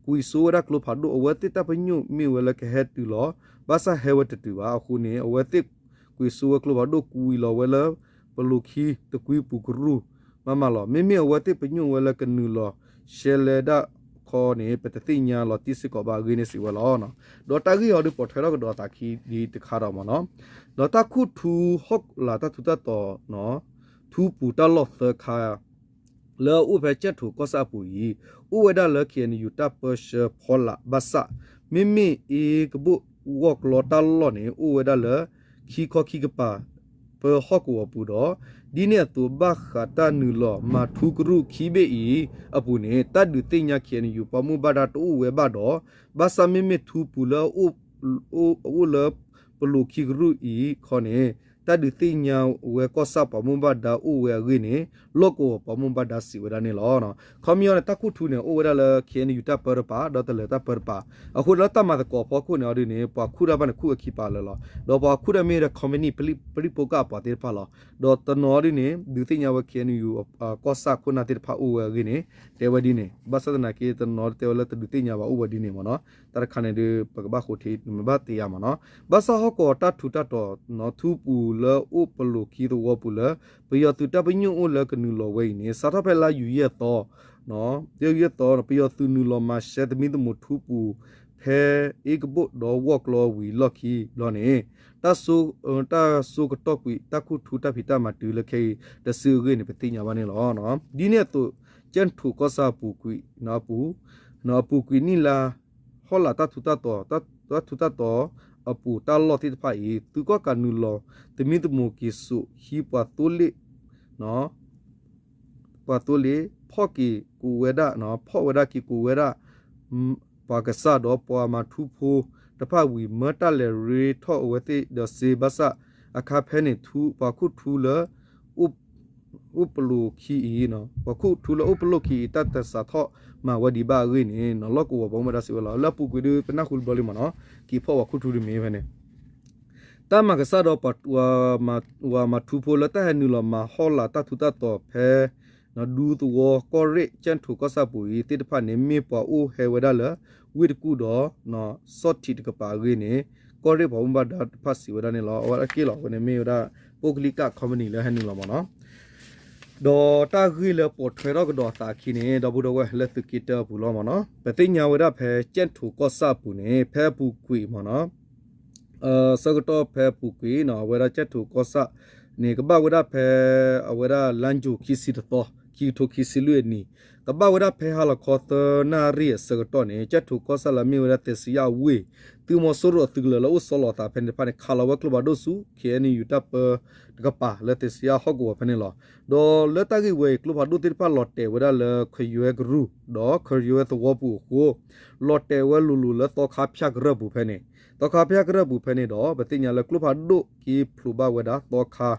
ကွံာ်စိဝဲဒၣ်ကျိဖးဒိၣ် အဝဲသ့ၣ်တၢ်ပညိၣ်မ့ၢ်ဝဲလၢကဟဲတုၤလီၤ ဘၣ်ဆၣ်ဟဲဝဲတတုၤဘၣ်အဃိန့ၣ် အဝဲသ့ၣ်ကွံာ်စိဝဲကျိဖးဒိၣ်ကွံာ်လီၤဝဲလၢ ပလိၤခံတကွံပူၤကရူၢ် မးမးလီၤ. မ့မ့ၢ်အဝဲသ့ၣ်ပညိၣ်ဝဲလၢကနုာ်လီၤရှဲလဲဒၣ်ခီန့ၣ် ပတသ့ၣ်ညါလီၤတံၢ်စ့ၢ်ကီးဘၣ်အဂ့ၢ်န့ၣ်စံးဝဲလီၤ. ဒီးတၢ်ဂ့ၢ်အီၤဒ်ပိာ်ထွဲထီၣ်ကဒီးအသးခံဒ်တခါဒီးမ့ၢ်နီၤ ဒီးတၢ်ခူၣ်ထူဟီၣ်လာ်တၢ်ထူးတၢ်တီၤ ထူပူၤတၢ်လီၢ်သၢခါ လၢအအိၣ်ဖဲကၠဲၣ်ထိၣ်ကီၢ်ဆၣ်အပူၤအံၤ အိၣ်ဝဲဒၣ်လၢ ခ့ၣ်အဲၣ်ယူၣ် တၢ်ပၢဆှၢဖီလာ်ဘၣ်ဆၣ် မ့မ့ၢ်အ့ကဘိၣ်ဂီၢ်ကျီတၢ်လီၢ်န့ၣ် အိၣ်ဝဲဒၣ်လၢ ခံခီခံကပၤ ပၢဟီၣ်ကဝီၤပူၤဒီး ဒ်န့ၣ်အသိး ဘၣ်ဃးတၢ်နုာ်လီၤမၤထူကရူၢ်ခံဘ့ၣ်အံၤအပူၤန့ၣ် တၢ်ဒုးသ့ၣ်ညါ ခ့ၣ်အဲၣ်ယူၣ် ပှၤဘိးဘၣ်ဒါတအိၣ်ဝဲဘၣ်ဒီး ဘၣ်ဆၣ်မ့မ့ၢ်ထူပူၤလၢ အအိၣ်လၢ ပလိၤခံကရူၢ်အံၤခီန့ၣ် တၢ်ဒုးသ့ၣ်ညါဝဲကီၢ်ဆၣ်ပှၤဘိးဘၣ်ဒါအိၣ်ဝဲအဂ့ၢ်န့ၣ် လီၢ်ကဝီၤပှၤဘိးဘၣ်ဒါစံးဝဲဒၣ်န့ၣ်လီၤ. ခီပညီန့ၣ် တၢ်ခူၣ်ထူန့ၣ် အိၣ်ဝဲဒၣ်လၢ ခ့ၣ်အဲၣ်ယူၣ် တၢ်ပၢတပၤ ဒီးတလၢၤတၢ်ပၢတပၤ အဃိလၢတၢ်မၤသကိးဖီခိၣ်န့ၣ်အီၤဒ်န့ၣ် ပှၤခူၣ်တၢ်ဘၣ်န့ၣ် ခူၣ်ဝဲခံပၤလၢာ်လီၤ. ဒီးပှၤခူၣ်တၢ်မ့ၢ်ဝဲဒၣ် ခီမနံၣ် ပလံၣ်ပိကၣ်အပှၤသ့ၣ်တဖၣ်လီၤ. ဒီးတနီၤအီၤဒ်န့ၣ် ဒုးသ့ၣ်ညါဝဲ ခ့ၣ်အဲၣ်ယူၣ် ကီၢ်ဆၣ်ခိၣ်နၢ်သ့ၣ်တဖၣ်အိၣ်ဝဲအဂ့ၢ်န့ၣ် တဲဝဲဒ်န့ၣ် ဘၣ်ဆၣ်သနာ်က့ တနီၤတဲဝဲလၢတဒုးသ့ၣ်ညါဘၣ်အိၣ်ဝဲဒ်န့ၣ်မ့ၢ်နီၤ တၢ်တခါန့ၣ်ဒီး ပကဘၣ်ဃိထံ မ့ၢ်ဘၣ်တ့ၢ်ယါမ့ၢ်နီၤ ဘၣ်ဆၣ်ဟီၣ်ကဝီၤတၢ်ထူးတၢ်တီၤ ထူပူၤလၢအိၣ်ပလိၤခံသဝီပူၤလၢ ပယီၤသုးတၢ်ပညိၣ်အိၣ်လၢကနုာ်လီၤဝဲအံၤန့ၣ် စးထီၣ်ဖဲလါယူၤယဲၢ်သီ ယဲၢ်သီ ပယီၤသုးနုာ်လီၤမၤရှဲသမံသမိးထူပူၤ ဖဲအ့ကဘိၣ်ဒီးဂီၢ်ကျီဝံၤလီၢ်ခံဘျီန့ၣ် တၢ်စိကတီၢ်ကွံာ် တၢ်ခူၣ်ထူတၢ်ဖံးတၢ်မၤတုၤလၢခဲအံၤတစုအဂ့ၢ်န့ၣ် ပသ့ၣ်ညါဘၣ်န့ၣ်လီၤ. ဒ်န့ၣ်အသိး ကၠဲၣ်ထိၣ်ကီၢ်ဆၣ်အပူၤကွံာ် အပူၤကွံာ်နံၣ်လါ ဟီၣ်လာ်တၢ်ထူးတၢ်တီၤ တၢ်ထူးတၢ်တီၤအပူၤတၢ်လီၢ်သ့ၣ်တဖၣ်အံၤ သုးကီၣ်ကးနုာ်လီၤ သမံသမိးက့ၤစိာ်ဟံးပှၤသိလ့ၣ် ပှၤသိလ့ၣ် ဖီၣ်က့ၤကိးဝဲဒၣ် ဖီၣ်ဝဲဒၣ်က့ၤကိးဝဲဒၣ် ပှၤကစၢ်ဒီးပှၤမၤထူဖိတဖၣ်ဝံၤ မၢတၢ်လဲၤရ့ထီၣ်အဝဲသ့ၣ်ဒီးစ့ဘၣ်ဆၣ် အခါဖဲန့ၣ် ပှၤခူၣ်ထူလၢ အိၣ်ပလိၤခံအံၤ ပှၤခူၣ်ထူလၢအိၣ်ပလိၤခံအံၤ တၢ်တစးထီၣ်မၤဝဲဒံးဘၣ်အဂ့ၢ်န့ၣ် လီၢ်ကဝီၤပှၤဘိးဘၣ်ဒါစံးဝဲလီၤ. လၢအပူၤကွံာ်ဒီး ပနၢ်ဟူတဘျီလံမ့ၢ်နီၤ က့ၤဖီၣ်ပှၤခူၣ်ထူဒ်မ့ၢ်ဖဲန့ၣ် တၢ်မၤကစၢ်ဒီး ပှၤမၤထူဖိလၢတၢ်ဟဲနုာ်လီၤမၤဟီၣ်လာ်တၢ်ထူးတၢ်တီၤဖဲ ဒူသဝီကီၢ်ရ့ၣ် ကၠဲၣ်ထိၣ်ကီၢ်ဆၣ်ပူၤအံၤသ့ၣ်တဖၣ်န့ၣ် မ့ၢ်ပှၤအိၣ်ဟဲဝဲဒၣ်လၢ ဝ့ၢ်တကူၣ်ဒီး စီၣ်ထံးတကပၤအဂ့ၢ်န့ၣ် ကီၢ်ရ့ၣ်ပှၤဘိးဘၣ်ဒါတဖၣ်စံးဝဲဒၣ်န့ၣ်လီၤ. အဝဲဒၣ်က့ၢ်လီၤ အဝဲန့ၣ်မ့ၢ်ဝဲဒၣ် ပုၢ်ကလံၣ်ကၣ် company လၢဟဲနုာ်လီၤမ့ၢ်နီၤ ဒီးတၢ်ဂ့ၢ်လၢပိာ်ထွဲထီၣ်ကဒီးသးအခံန့ၣ် ဒီပုၢ်ဒီဝဲၢ်လၢသုးက့တၢအပူၤလီၤမ့ၢ်နီၤ ပသ့ၣ်ညါဝဲဒၣ်ဖဲ ကၠဲၣ်ထိၣ်ကီၢ်ဆၣ်အပူၤန့ၣ် ဖဲအပူၤကွံာ်မ့ၢ်နီၤ ဆၢကတီၢ်ဖဲအပူၤကွံာ်နီၤ အဝဲဒၣ်ကၠဲၣ်ထိးကီၢ်ဆၣ်န့ၣ် ကဘၣ်ဝဲဒၣ်ဖဲ အဝဲဒၣ်လါယူၤခံဆံတသီ ခံကထိခံဆံလွံၢ်အနံၤ ကဘၣ်ဝဲဒၣ်ဖဲဟါလီၤခီသၢနၣ်ရံၣ်အဆၢကတီၢ်န့ၣ် ကၠဲၣ်ထိးကီၢ်ဆၣ်လၢအမ့ၢ်ဝဲဒၣ်သ့စံယၣ်အဝ့ၢ် သုးမီၤစိရိၤအသုးကလၢၤလၢအအိၣ်ဆီလီၤအသးဖဲန့ၣ်တဖၣ်န့ၣ် ခးလီၤဝဲကျိဖးဒိၣ်ဆူ ခ့ၣ်အဲၣ်ယူၣ် တၢ်ပၢတကပၤလၢသ့စံယၣ်ဟီၣ်ကဝီၤဖဲန့ၣ်လီၤ. ဒီးလၢတၢ်ဂ့ၢ်ဝဲအံၤ ကျိဖးဒိၣ်သ့ၣ်တဖၣ်လီၤတဲာ်ဝဲဒၣ်လၢ ခယွဲကရူၢ် ဒီးခယွဲသဝီပူၤအဃိ လီၤတဲာ်ဝဲလိၤလိၤလၢသီခါဖၠၣ်ကရၢၢ်ပူၤဖဲန့ၣ် သီခါဖၠၣ်ကရၢၢ်ပူၤဖဲန့ၣ်ဒီး ပသ့ၣ်ညါလၢကျိဖးဒိၣ်က့ဖျိးဘၣ်ဝဲဒၣ်သီခါ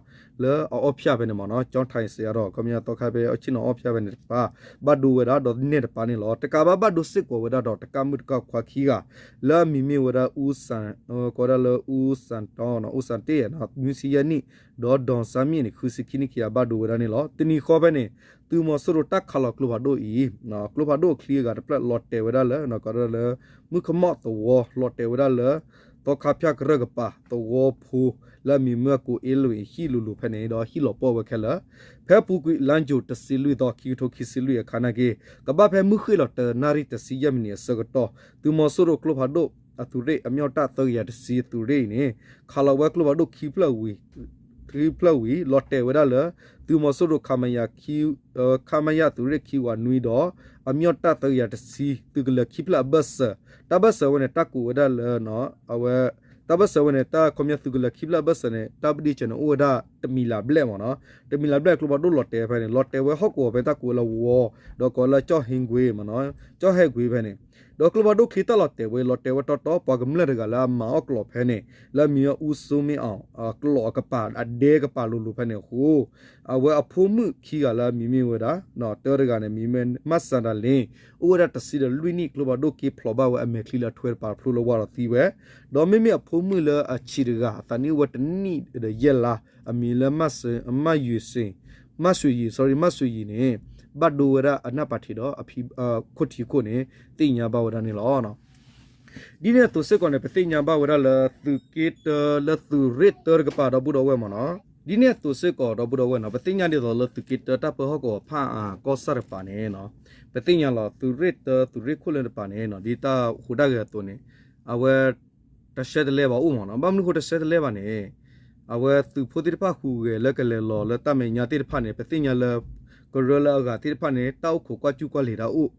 လၢအအီၣ်ဖၠၣ်ဖဲန့ၣ်မ့ၢ်နီၤ ကၠီထံစံယါဒီး ခီပညီသီခါဖဲအဆ့ၣ်နီၤအီၣ်ဖၠၣ်ဖဲန့ၣ်တပၤ ဘၣ်ဒိဝဲဒၣ်ဒီးနဲၣ်တပၤန့ၣ်လီၤ. တကးဘၣ်ဘၣ်ဒိစ့ၢ်ကီးဝဲဒၣ်ဒီးတကးမုၣ်တကးခွါခံဂၤ လၢအမံၤမ့ၢ်ဝဲဒၣ် ကိးဝဲဒၣ်လၢ အူစၣ်တီ အူစၣ်တ့ၢ် နွံဆံယဲၢ်နံၣ် ဒီး ဒီၣ်စါမံၣ်န့ၣ် ဃုဆံခံနံၣ်ခံဂၤဘၣ်ဒိဝဲဒၣ်န့ၣ်လီၤ. တနံၤဃီဖဲန့ၣ် သုးမီၤစိရိၤတၢ်ခးလီၤကျိဖးဒိၣ်အံၤ ကျိဖးဒိၣ်အချံအဂၤတဖျၢၣ်လီၤတဲာ်ဝဲဒၣ်လၢ ကဒီးလၢ မုၣ်ခမီၣ်သဝီ လီၤတဲာ်ဝဲဒၣ်လၢ သီခါဖၠၣ်ကရၢၢ်ကပၤ သဝီဖိ လၢအမံၤမ့ၢ်ဝဲကိးအ့လွံၢ်အံၤ ဟံၣ်လိၤလိၤဖဲန့ၣ် ဒီးဟံၣ်လီၤပှီၢ်ဝဲခဲလၢာ် ဖဲအပူၤကွံာ် လါယူၤတဆံလွံၢ်သီ ခံကထိခံဆံလွံၢ်အခါနာ်က့ ကဘၣ်ဖဲမုၢ်ဃ့ၢ်လီၤတနၣ်ရံၣ်တဆံယဲၢ်မံးနံးအဆၢကတီၢ် သုးမီၤစိရိၤကျိဖးဒိၣ်အသုးရ့ၣ် အမျီၣ်တၢ်သၢကယၤတဆံသုးရ့ၣ်အံၤန့ၣ် ခးလီၤဝဲကျိဖးဒိၣ်ခံဖျၢၣ်ဝံၤ ခံဖျၢၣ်ဝံၤ လီၤတဲာ်ဝဲဒၣ်လၢ သုးမီၤစိရိၤ ခမရ သုးရ့ၣ်ခံဝးနွံဒီး အမျီၣ်တၢ်သၢကယၤတဆံ သုးကလၢၤခံဖျၢၣ်အဘၢၣ်စၢၤ တၢ်ဘၢၣ်စၢၤဝဲန့ၣ် တၢ်ကိးဝဲဒၣ်လၢ အဝဲ တၢ်ဘၢၣ်စၢၤဝဲန့ၣ် တၢ်ခီပညီသုးကလၢၤခံဖျၢၣ်အဘၢၣ်စၢၤန့ၣ် တၢ်ဘၣ်ဒ့စၢၤန့ၣ် အိၣ်ဝဲဒၣ်တမံၤလၢ်ဘျဲၣ်မ့ၢ်နီၤ တမံၤလၢ်ဘျဲၣ်ကျိဖးဒိၣ်လီၤတဲာ်ဝဲဖဲန့ၣ် လီၤတဲာ်ဝဲဟီၣ်ကဝီၤဖဲတၢ်ကိးဝဲလၢဝီ ဒီးကိးလၢကၠီၣ်ဟ့ကွ့မ့ၢ်နီၤ ကၠီၣ်ဟ့ကွ့ဖဲန့ၣ် ဒီးကျိဖးဒိၣ်ချံတၢ်လီၤတဲာ်ဝဲ လီၤတဲာ်ဝဲတီတီ ပှၤကမျၢၢ်တဂၤလၢအမၤအီၣ်ကျိးဖဲန့ၣ် လၢအမံၤအူစိမ့ၢ်အီၤ ကျိးအကပၤ အဒဲကပၤလိၤလိၤဖဲန့ၣ်အဃိ အဝဲအဖိမုၣ်ခံဂၤလၢအမံၤမ့ၢ်ဝဲဒၣ် တၢတဂၤန့ၣ် မံၤမ့ၢ်မၣ်စၤဒၤလ့ၣ် အိၣ်ဝဲဒၣ်တဆံဒီးလွံၢ်နံၣ် ကျိဖးဒိၣ်က့ဖျိးဘၣ်ဝဲအမဲာ်ချံလၢအထွဲတပၤဖျိလၢဝါဒီးသံဝဲ ဒီးမ့မ့ၢ်အဖိမုၣ်လၢအဆံးတဂၤ အသးနံၣ်အိၣ်ဝဲတနံၣ်ဒီးယဲၢ်လါ အမံၤလၢ မၣ်ယွၤစ့ၣ် မၣ်ယွၤစ့ၣ် sorry မၣ်ယွၤစ့ၣ်န့ၣ် ဘၣ်ဒိဝဲဒၣ်အနၢ်ပၤထံးဒီး အဖံအခိၣ်ထံးအခိၣ်န့ၣ် သ့ၣ်ညါဘၣ်ဝဲဒၣ်န့ၣ်လီၤ. ဒ်န့ၣ်အသိးစ့ၢ်ကီးန့ၣ် ပသ့ၣ်ညါဘၣ်ဝဲဒၣ်လၢသုးက့တၢလၢသုးရ့ၣ်တၢတကပၤဒီပုၢ်ဒီဝဲၢ်မ့ၢ်နီၤ ဒ်န့ၣ်အသိးစ့ၢ်ကီးဒီပုၢ်ဒီဝဲၢ်နီၤ ပသ့ၣ်ညါဒ်သိးလၢသုးက့တၢတၢ်ပၢဟီၣ်ကဝီၤဖၣ်အၣ်ကီၢ်ဆၣ်တကပၤန့ၣ် ပသ့ၣ်ညါလီၤ သုးရ့ၣ်တၢ သုးရ့ၣ်ခိၣ်လၢတကပၤန့ၣ် ဒ်တၢ်ဟူးတၢ်ဂဲၤအသိးန့ၣ် အဝဲ တဆဲတလဲဘၣ်အိၣ်မ့ၢ်နီၤ ဘၣ်မနုၤဃိတဆဲတလဲဘၣ်န့ၣ် အဝဲသုးဖိသ့ၣ်တဖၣ်ဟူးဂဲၤလၢကလဲၤလီၤလၢတၢ်မဲာ်ညါသ့ၣ်တဖၣ်န့ၣ် ပသ့ၣ်ညါလၢ ကရၢလၢအဂၤသ့ၣ်တဖၣ်န့ၣ် တၢ်အိၣ်ခိးကွၢ်ကူၣ်ကွၢ်လ့ၤတၢ်အိၣ်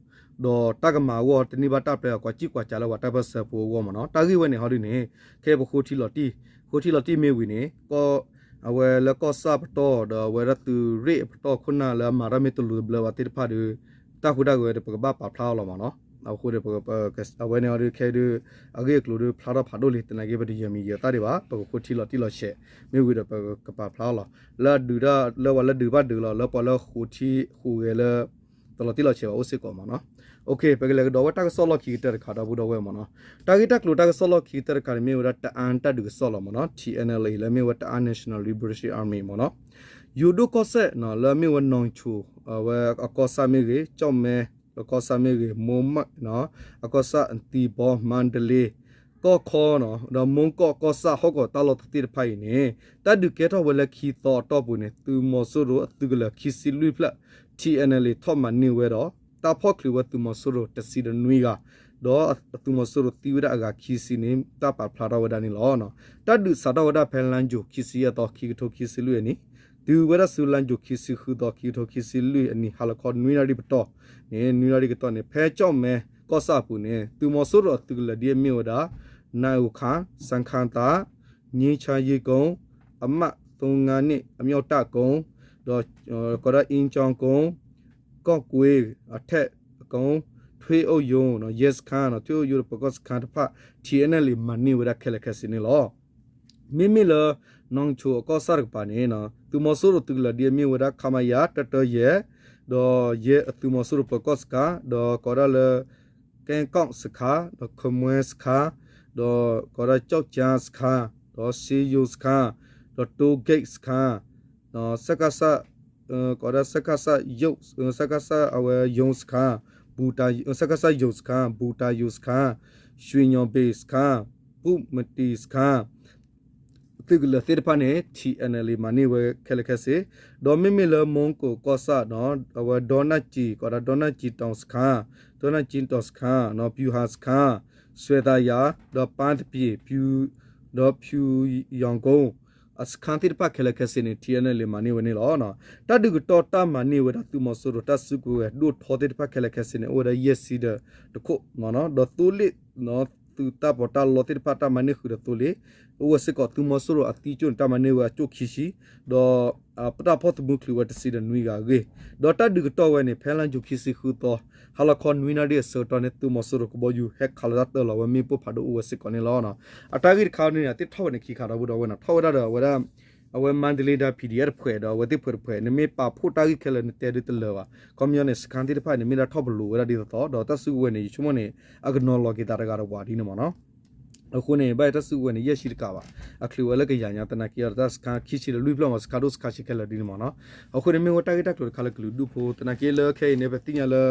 ဒီးတၢ်ကမၤအဂီၢ်တန့ၢ်ဘၣ်တၢ်ပျဲအကွၢ်စံၣ်ကွၢ်စးလၢပှၤတၢ်ပၢၢ်ဆၢဖိအဂီၢ်မ့ၢ်နီၤ တၢ်ဂ့ၢ်ဝဲန့ၣ်ဟီဒ်န့ၣ် ခဲအံၤပဃိထံလီၤတံၢ် ဃိထံလီၤတံၢ်မ့ၢ်ဝံၤန့ၣ် အဝဲလၢကီၢ်ဆၣ်ပတီၢ်ဒီးအဝဲဒၣ်သုးရ့ၣ်အပတီၢ်ခိၣ်နၢ်လၢအမၤတၢ်မ့ၢ်တလိၤတဘျၢဘၣ်သ့ၣ်တဖၣ်ဒီး တၢ်ဟူးတၢ်ဂဲၤဒီးပကဘၣ်ပာ်ဖျါအီၤလီၤမ့ၢ်နီၤ အဃိဒီး အဝဲန့ၣ်အီၤဒုးခဲဒုး အဂ့ၢ်အကျိၤဒုးဖျါထီၣ်ဖးဒိၣ်လံ သနာ်က့ ပတယၢၤမံၤယၢၤသၣ်ဒံးဘၣ် ပကဃိထံလီၤတံၢ်လီၤဆဲး မ့ၢ်ဝံၤဒီးပကပာ်ဖျါအီၤလီၤ လၢအဒုးတၢ်လၢပှၤလၢဒုးဘၣ်ဒုးလီၤ လၢပှၤလၢဃိထံဃိးဂဲၤလၢ တလီၤတံၢ်လီၤဆဲးဘၣ်အိၣ်စ့ၢ်ကီးမ့ၢ်နီၤ ပကလဲၤကဒီးဝဲတၢ်ကစီၣ်လီၢ်ခံကတၢၢ်တခါဒီပုၢ်ဒီဝဲၢ်မ့ၢ်နီၤ တၢ်ဂ့ၢ်တၢ်ကျိၤတၢ်ကစီၣ်လီၢ်ခံကတၢၢ်တခါန့ၣ်မ့ၢ်ဝဲဒၣ်တအၣ်တၢ်ဒုးကစီၣ်လီၤမ့ၢ်နီၤ ထံၣ်အဲၣ်အဲၣ်လ်အ့ လၢမ့ၢ်ဝဲတအၣ် National Liberation Army မ့ၢ်နီၤ ယိၤဒိၣ်ကီၢ်စဲၣ် လၢမ့ၢ်ဝဲနီၢ်ဆိၣ် အဝဲအကီၢ်ဆၣ်မ့ၢ်ဂ့ၤ ကၠီၣ်မဲ အကီၢ်ဆၣ်မ့ၢ်ဂ့ၤ မိၢ်မး အကီၢ်ဆၣ်သံဘီ မါဒလ့ ကီၢ်ခီ ဒီးမိၢ်ကီၢ်ကီၢ်ဆၣ်ဟီၣ်ကဝီၤတၢ်လီၢ်သ့ၣ်တဖၣ်အံၤန့ၣ် တၢ်ဒုးကဲထီၣ်ဝဲလၢခံသီအတီၢ်ပူၤန့ၣ် သုးမီၤစိရိၤအသုးကလၢၤခံဆံလွံၢ်ဖျၢၣ် ထံၣ်အဲၣ်အဲၣ်လ်အ့ ထီၣ်မၤန့ၢ်ဝဲဒီး တၢ်ဖီၣ်ချုးဝဲသုးမီၤစိရိၤတဆံဒီးနွံဂၤ ဒီးသုးမီၤစိရိၤသံဝဲဒၣ်အဂၤခံဆံန့ၣ် တၢ်ပာ်ဖျါထီၣ်ဝဲဒၣ်န့ၣ်လီၤ. တၢ်ဒုးစးထီၣ်ဝဲဒၣ်ဖဲလါယူၤခံဆံယဲၢ်သီ ခံကထိခံဆံလွံၢ်အနံၤ တုၤဝဲဒၣ်ဆူလါယူၤခံဆံဃုသီ ခံကထိခံဆံလွံၢ်အနံၤ ဟါလီၤခီနွံနၣ်ရံၣ်ပတီၢ်န့ၣ် နွံနၣ်ရံၣ်ကတီၢ်န့ၣ် ဖဲကၠီၣ်မဲကီၢ်ဆၣ်အပူၤန့ၣ် သုးမီၤစိရိၤအသုးကလၢၤဒ်အမ့ၢ်ဝဲဒၣ် နၢ်အူခါ စခန်းသစ် ငြိမ်းချမ်းရေးကုန်း အမှတ် သုံးငါးနှစ် အမြောက်တပ်ကုန်း ဒီး ကီးဒၣ် အင်းချောင်းကုန်း ကော့ကွေး အထက်ကုန်း ထွေအုပ်ရုံး ရဲစခန်း ထွေအုပ်ရုံး ဒီးပၢၤကီၢ်စခန်းတဖၣ် ထံၣ်အဲၣ်အဲၣ်လ်အ့ မၤန့ၢ်ဝဲဒၣ်ခဲလၢာ်ခဲဆ့န့ၣ်လီၤ. မ့မ့ၢ်လၢ နီၢ်ဆိၣ်အကီၢ်ဆၣ်တကပၤန့ၣ် သုးမီၤစိရိၤသုးကလၢၤဒ်အမ့ၢ်ဝဲဒၣ် ခမရ တၢတၢယဲၢ် ဒီးယဲၢ်အသုးမီၤစိရိၤပၢၤကီၢ်စခန်း ဒီးကီးဒၣ်လၢ ကဲကီၢ်စခန်း ဒီးခမွဲစခန်း ဒီးကီးဒၣ် ကျောက်ကျန်းစခန်း ဒီး ဆေးရုံစခန်း ဒီး တိုးဂိတ်စခန်း ဒီး စကစ ကီးဒၣ် စကစ ရုံး စကစ အဝဲ ရုံးစခန်း ဘူတာ စကစ ရုံးစခန်း ဘူတာရုံးစခန်း ရွှေညောင်ပင်စခန်း ဘူမတီစခန်း သုးကလၢၤသ့ၣ်တဖၣ်န့ၣ် ထံၣ်အဲၣ်အဲၣ်လ်အ့ မၤန့ၢ်ဝဲခဲလၢာ်ခဲဆ့ ဒီးမ့မ့ၢ်လၢ မူကီၢ်ကီၢ်ဆၣ် အဝဲ ဒေါနကံ ကီးဒၣ် ဒေါနကံတောင်စခန်း ဒေါနကံတောင်စခန်း ဗျူဟာစခန်း ဆွဲသာယာ ဒီး ပန်းသပြေ ဗျူ ဒီးဖၠူယီၣ်ကိ အစခန်းသ့ၣ်တဖၣ်ခဲလၢာ်ခဲဆ့န့ၣ် ထံအနၢၣ်လံၤမၤန့ၢ်ဝဲန့ၣ်လီၤ. တၢ်ဒုးကတီၢ်တၢ်မၤန့ၢ်ဝဲဒၣ်သုးမီၤစိရိၤတၢ်စုကဝဲၤဒိၣ်ထီသ့ၣ်တဖၣ်ခဲလၢာ်ခဲဆ့န့ၣ် အိၣ်ဝဲဒၣ်ယဲၢ်ဆံဒီးတခိၣ်, ဒီးသိလ့ၣ် သုးတၢ်ပီးတၢ်လီသ့ၣ်တဖၣ်တၢ်မၤန့ၢ်ဃုာ်ဒီးသိလ့ၣ် အိၣ်ဝဲစ့ၢ်ကီး သုးမီၤစိရိၤအသံကၠိၣ်န့ၣ် တၢ်မၤန့ၢ်ဝဲအကၠိၣ်ခံဆံ, ဒီး ပတၢ်ဖီၣ်သမူချုးဝဲတဆံဒီးနွံဂၤအဂ့ၢ်, ဒီးတၢ်ဒုးကတီၢ်ဝဲန့ၣ် ဖဲလါယူၤခံဆံဃုသီ ဟါလီၤခီနွံနၣ်ရံၣ်အဆၢကတီၢ်န့ၣ် သုးမီၤစိရိၤကဘီယူၤဟဲခးလီၤတၢ်တၢၢ်လီၤဝဲမ့ၣ်ပိၢ်ဖးဒိၣ်အိၣ်ဝဲစ့ၢ်ကီးန့ၣ်လီၤ. အတၢ်ဂ့ၢ်တခါန့ၣ် အသ့ၣ်ထီၣ်ဝဲန့ၣ်ခံခါဒီပုၢ်ဒီဝဲၢ်နီၤ ထီၣ်ဝဲဒၣ်ဒီးအဝဲဒၣ် အဝဲမါဒလ့ဒၣ် ဖံးဒံးအၣ် တဖှဲးဒီးအဝဲသ့ၣ်ဖှဲးတဖှဲး နမ့ၢ်ပာ်ဖှိၣ်တၢ်ဂ့ၢ်ခဲလၢာ်နတဲဒ်တလၢာ်ဘၣ် ခီပညီန့ၣ် စခန်းသ့ၣ်တဖၣ်န့ၣ် မ့ၢ်ဒၣ်ထီၣ်ပလိာ်ဝဲဒၣ်ဒ်သိးသိး ဒီးတၢ်စုကဝဲၤန့ၣ် ယဆိကမိၣ်န့ၣ် အကနီၤလီၤက့ၤသးတဂၤတဝးဒ်န့ၣ်မ့ၢ်နီၤ အဃိန့ၣ် ဘၣ်ယတၢ်စုကဝဲၤန့ၣ် ယဲၢ်ဆံတကးဘၣ် အချုးဝဲလၢကယၤညါ သနာ်က့ဒီးတၢ်စခန်းခံဆံဒီးလွံၢ်ဖျၢၣ်မ့ၢ် စခန်းဒိၣ်စခန်းဆံးခဲလၢာ်ဒ်န့ၣ်မ့ၢ်နီၤ အဃိန့ၣ်မ့ၢ်ဝဲတၢ်ဂ့ၢ်တၢ်ကျိၤတခါလၢကလုာ်ဒူၣ်ဖိ သနာ်က့လၢခဲအံၤန့ၣ် ပသ့ၣ်ညါလၢ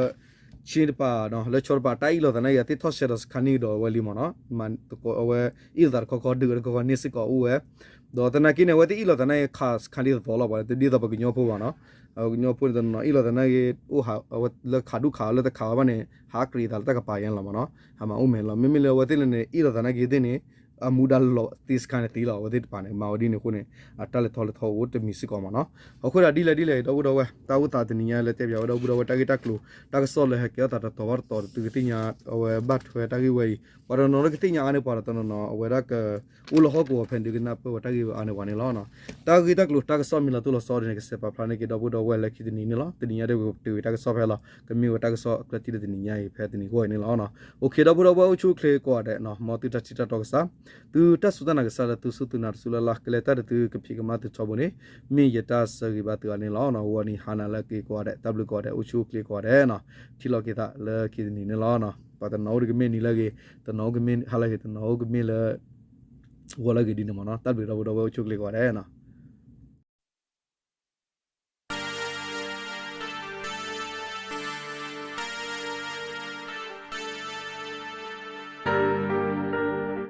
ချင်းတပၤ လၢဆီတပၤ တၢ်အ့ၣ်လိာ်သးနာ်က့ အသ့ၣ်ထီၣ်ရှဲဒီးစခန်းန့ၣ်ကဒီးဝဲလံမ့ၢ်နီၤ အဝဲအ့ၣ်လိာ်သးတခီခီ ဒုးဝဲတခီခီန့ၢ်စ့ၢ်ကီးအိၣ်ဝဲ ဒီးသနာ်က့န့ၣ် အဝဲသ့ၣ်အ့ၣ်လိာ်သးနာ်က့ ခးစခန်းဒ်သိးသိးလီၤ ပှၤတဒ်သိးပှၤကညီဖိဘၣ်နီၤ ကညီဖိန့ၣ်တနီၤနီၤ အ့ၣ်လိာ်သးနာ်က့ အိၣ်ဟး အဝဲလၢခးဒူၣ်ခးလၢတခးဘၣ်န့ၣ် ဟးကြ့းသးလၢတၢ်ကပၤယါလီၤမ့ၢ်နီၤ ဟးမၤအိၣ်မဲာ်လီၤ မ့မ့ၢ်လၢအဝဲသ့ၣ်လၢန့ၣ် အ့ၣ်လိာ်သးနာ်က့သ့ၣ်န့ၣ် အမူဒါလီၤသ့စခန်းန့ၣ်သ့လီၤ အဝဲသ့ၣ်တပၤန့ၣ် မၤဝဲဒ်န့ၣ်အဃိန့ၣ် အတၢ်လဲၤထီၣ်လဲၤထီအိၣ်တမံၤစ့ၢ်ကီးမ့ၢ်နီၤ အဃိဒၣ်ဒ်လဲၣ်ဒ်လဲၣ် ဒီပုၢ်ဒီဝဲၢ် တၢ်အိၣ်သးတနံၤညါလၢတဲပၠးဝဲဒီပုၢ်ဒီဝဲၢ်တၢ်ဂ့ၢ်တၢ်ကျိၤ တၢ်ကစီၣ်လၢဟဲကဲထီၣ်သးတတီၤဘၣ်တတီၤ သုကသ့ၣ်ညါ အဝဲဘၣ်ထွဲတၢ်ဂ့ၢ်ဝဲအံၤ ပှၤတနီၤနီၤလၢကသ့ၣ်ညါအါန့ၢ်ပှၤဒီးတနီၤနီၤ အဝဲဒၣ်က အိၣ်လၢဟီၣ်ကဝီၤဖဲန့ၣ်ဒုးကနၢ်ပၢၢ်ဝဲတၢ်ဂ့ၢ်ဝဲအါန့ၢ်ပှၤန့ၣ်လီၤ. တၢ်ဂ့ၢ်တၢ်ကျိၤတၢ်ကစီၣ်မ့ၢ်လီၤတိၢ်လီၤဆီဒ်န့ၣ် ကစဲးပာ်ဖျါန့ၢ်က့ၤဒီပုၢ်ဒီဝဲၢ်လၢခံတနံၤန့ၣ်လီၤ. တနံၤညါဒ်ဝဲကပတုာ်ဝဲတၢ်ကစီၣ်ဖဲလီၤ. ကမ့ၢ်ဝဲတၢ်ကစီၣ်အကျၢၢ်ထံၣ်လၢတနံၤညါအံၤဖဲတနံၤဂီၢ်အံၤန့ၣ်လီၤ. အိၣ်ခ့ ဒီပုၢ်ဒီဝဲၢ်အိၣ်ဆူၣ်အိၣ်ချ့ကိးဂၤဒဲး မ်သုတၢ်ထံၣ်တၢ်တီကစၢ် သုတၢ်စူၢ်တၢ်နာ်ကစၢ်လၢသုစူၢ်သုနာ်တစူၢ်လၢ်လၢ် ကလဲၤတၢ်ဒ်သုကဖံးကမၣ်သုထီဘိန့ၣ် မ့ၢ်ယတၢ်ဆၢဂ့ၤဘၣ်သုအါန့ၣ်လီၤ. ဂီၤနံၤဟါနၤလၢအဂ့ၤကိးဂၤဒဲး တၢ်ဘျုးကိးဂၤဒဲး အိၣ်ဆူၣ်အိၣ်ချ့ကိးဂၤဒဲး ထံၣ်လိာ်က့ၤသးလၢခံတနံၤန့ၣ်လီၤ. ပှၤတနီၤအိၣ်တကမ့ၢ်နံၤလၢအဂ့ၤ တနီၤအိၣ်ကမ့ၢ်ဟါလၢအဂ့ၤ တနီၤအိၣ်ကမ့ၢ်လၢ ဂီၤလၢအဂ့ၤဒ်န့ၣ်မ့ၢ်နီၤ. တၢ်ဘျုးဒီပုၢ်ဒီဝဲၢ်အိၣ်ဆူၣ်အိၣ်ချ့ကိးဂၤဒဲးနီၤ.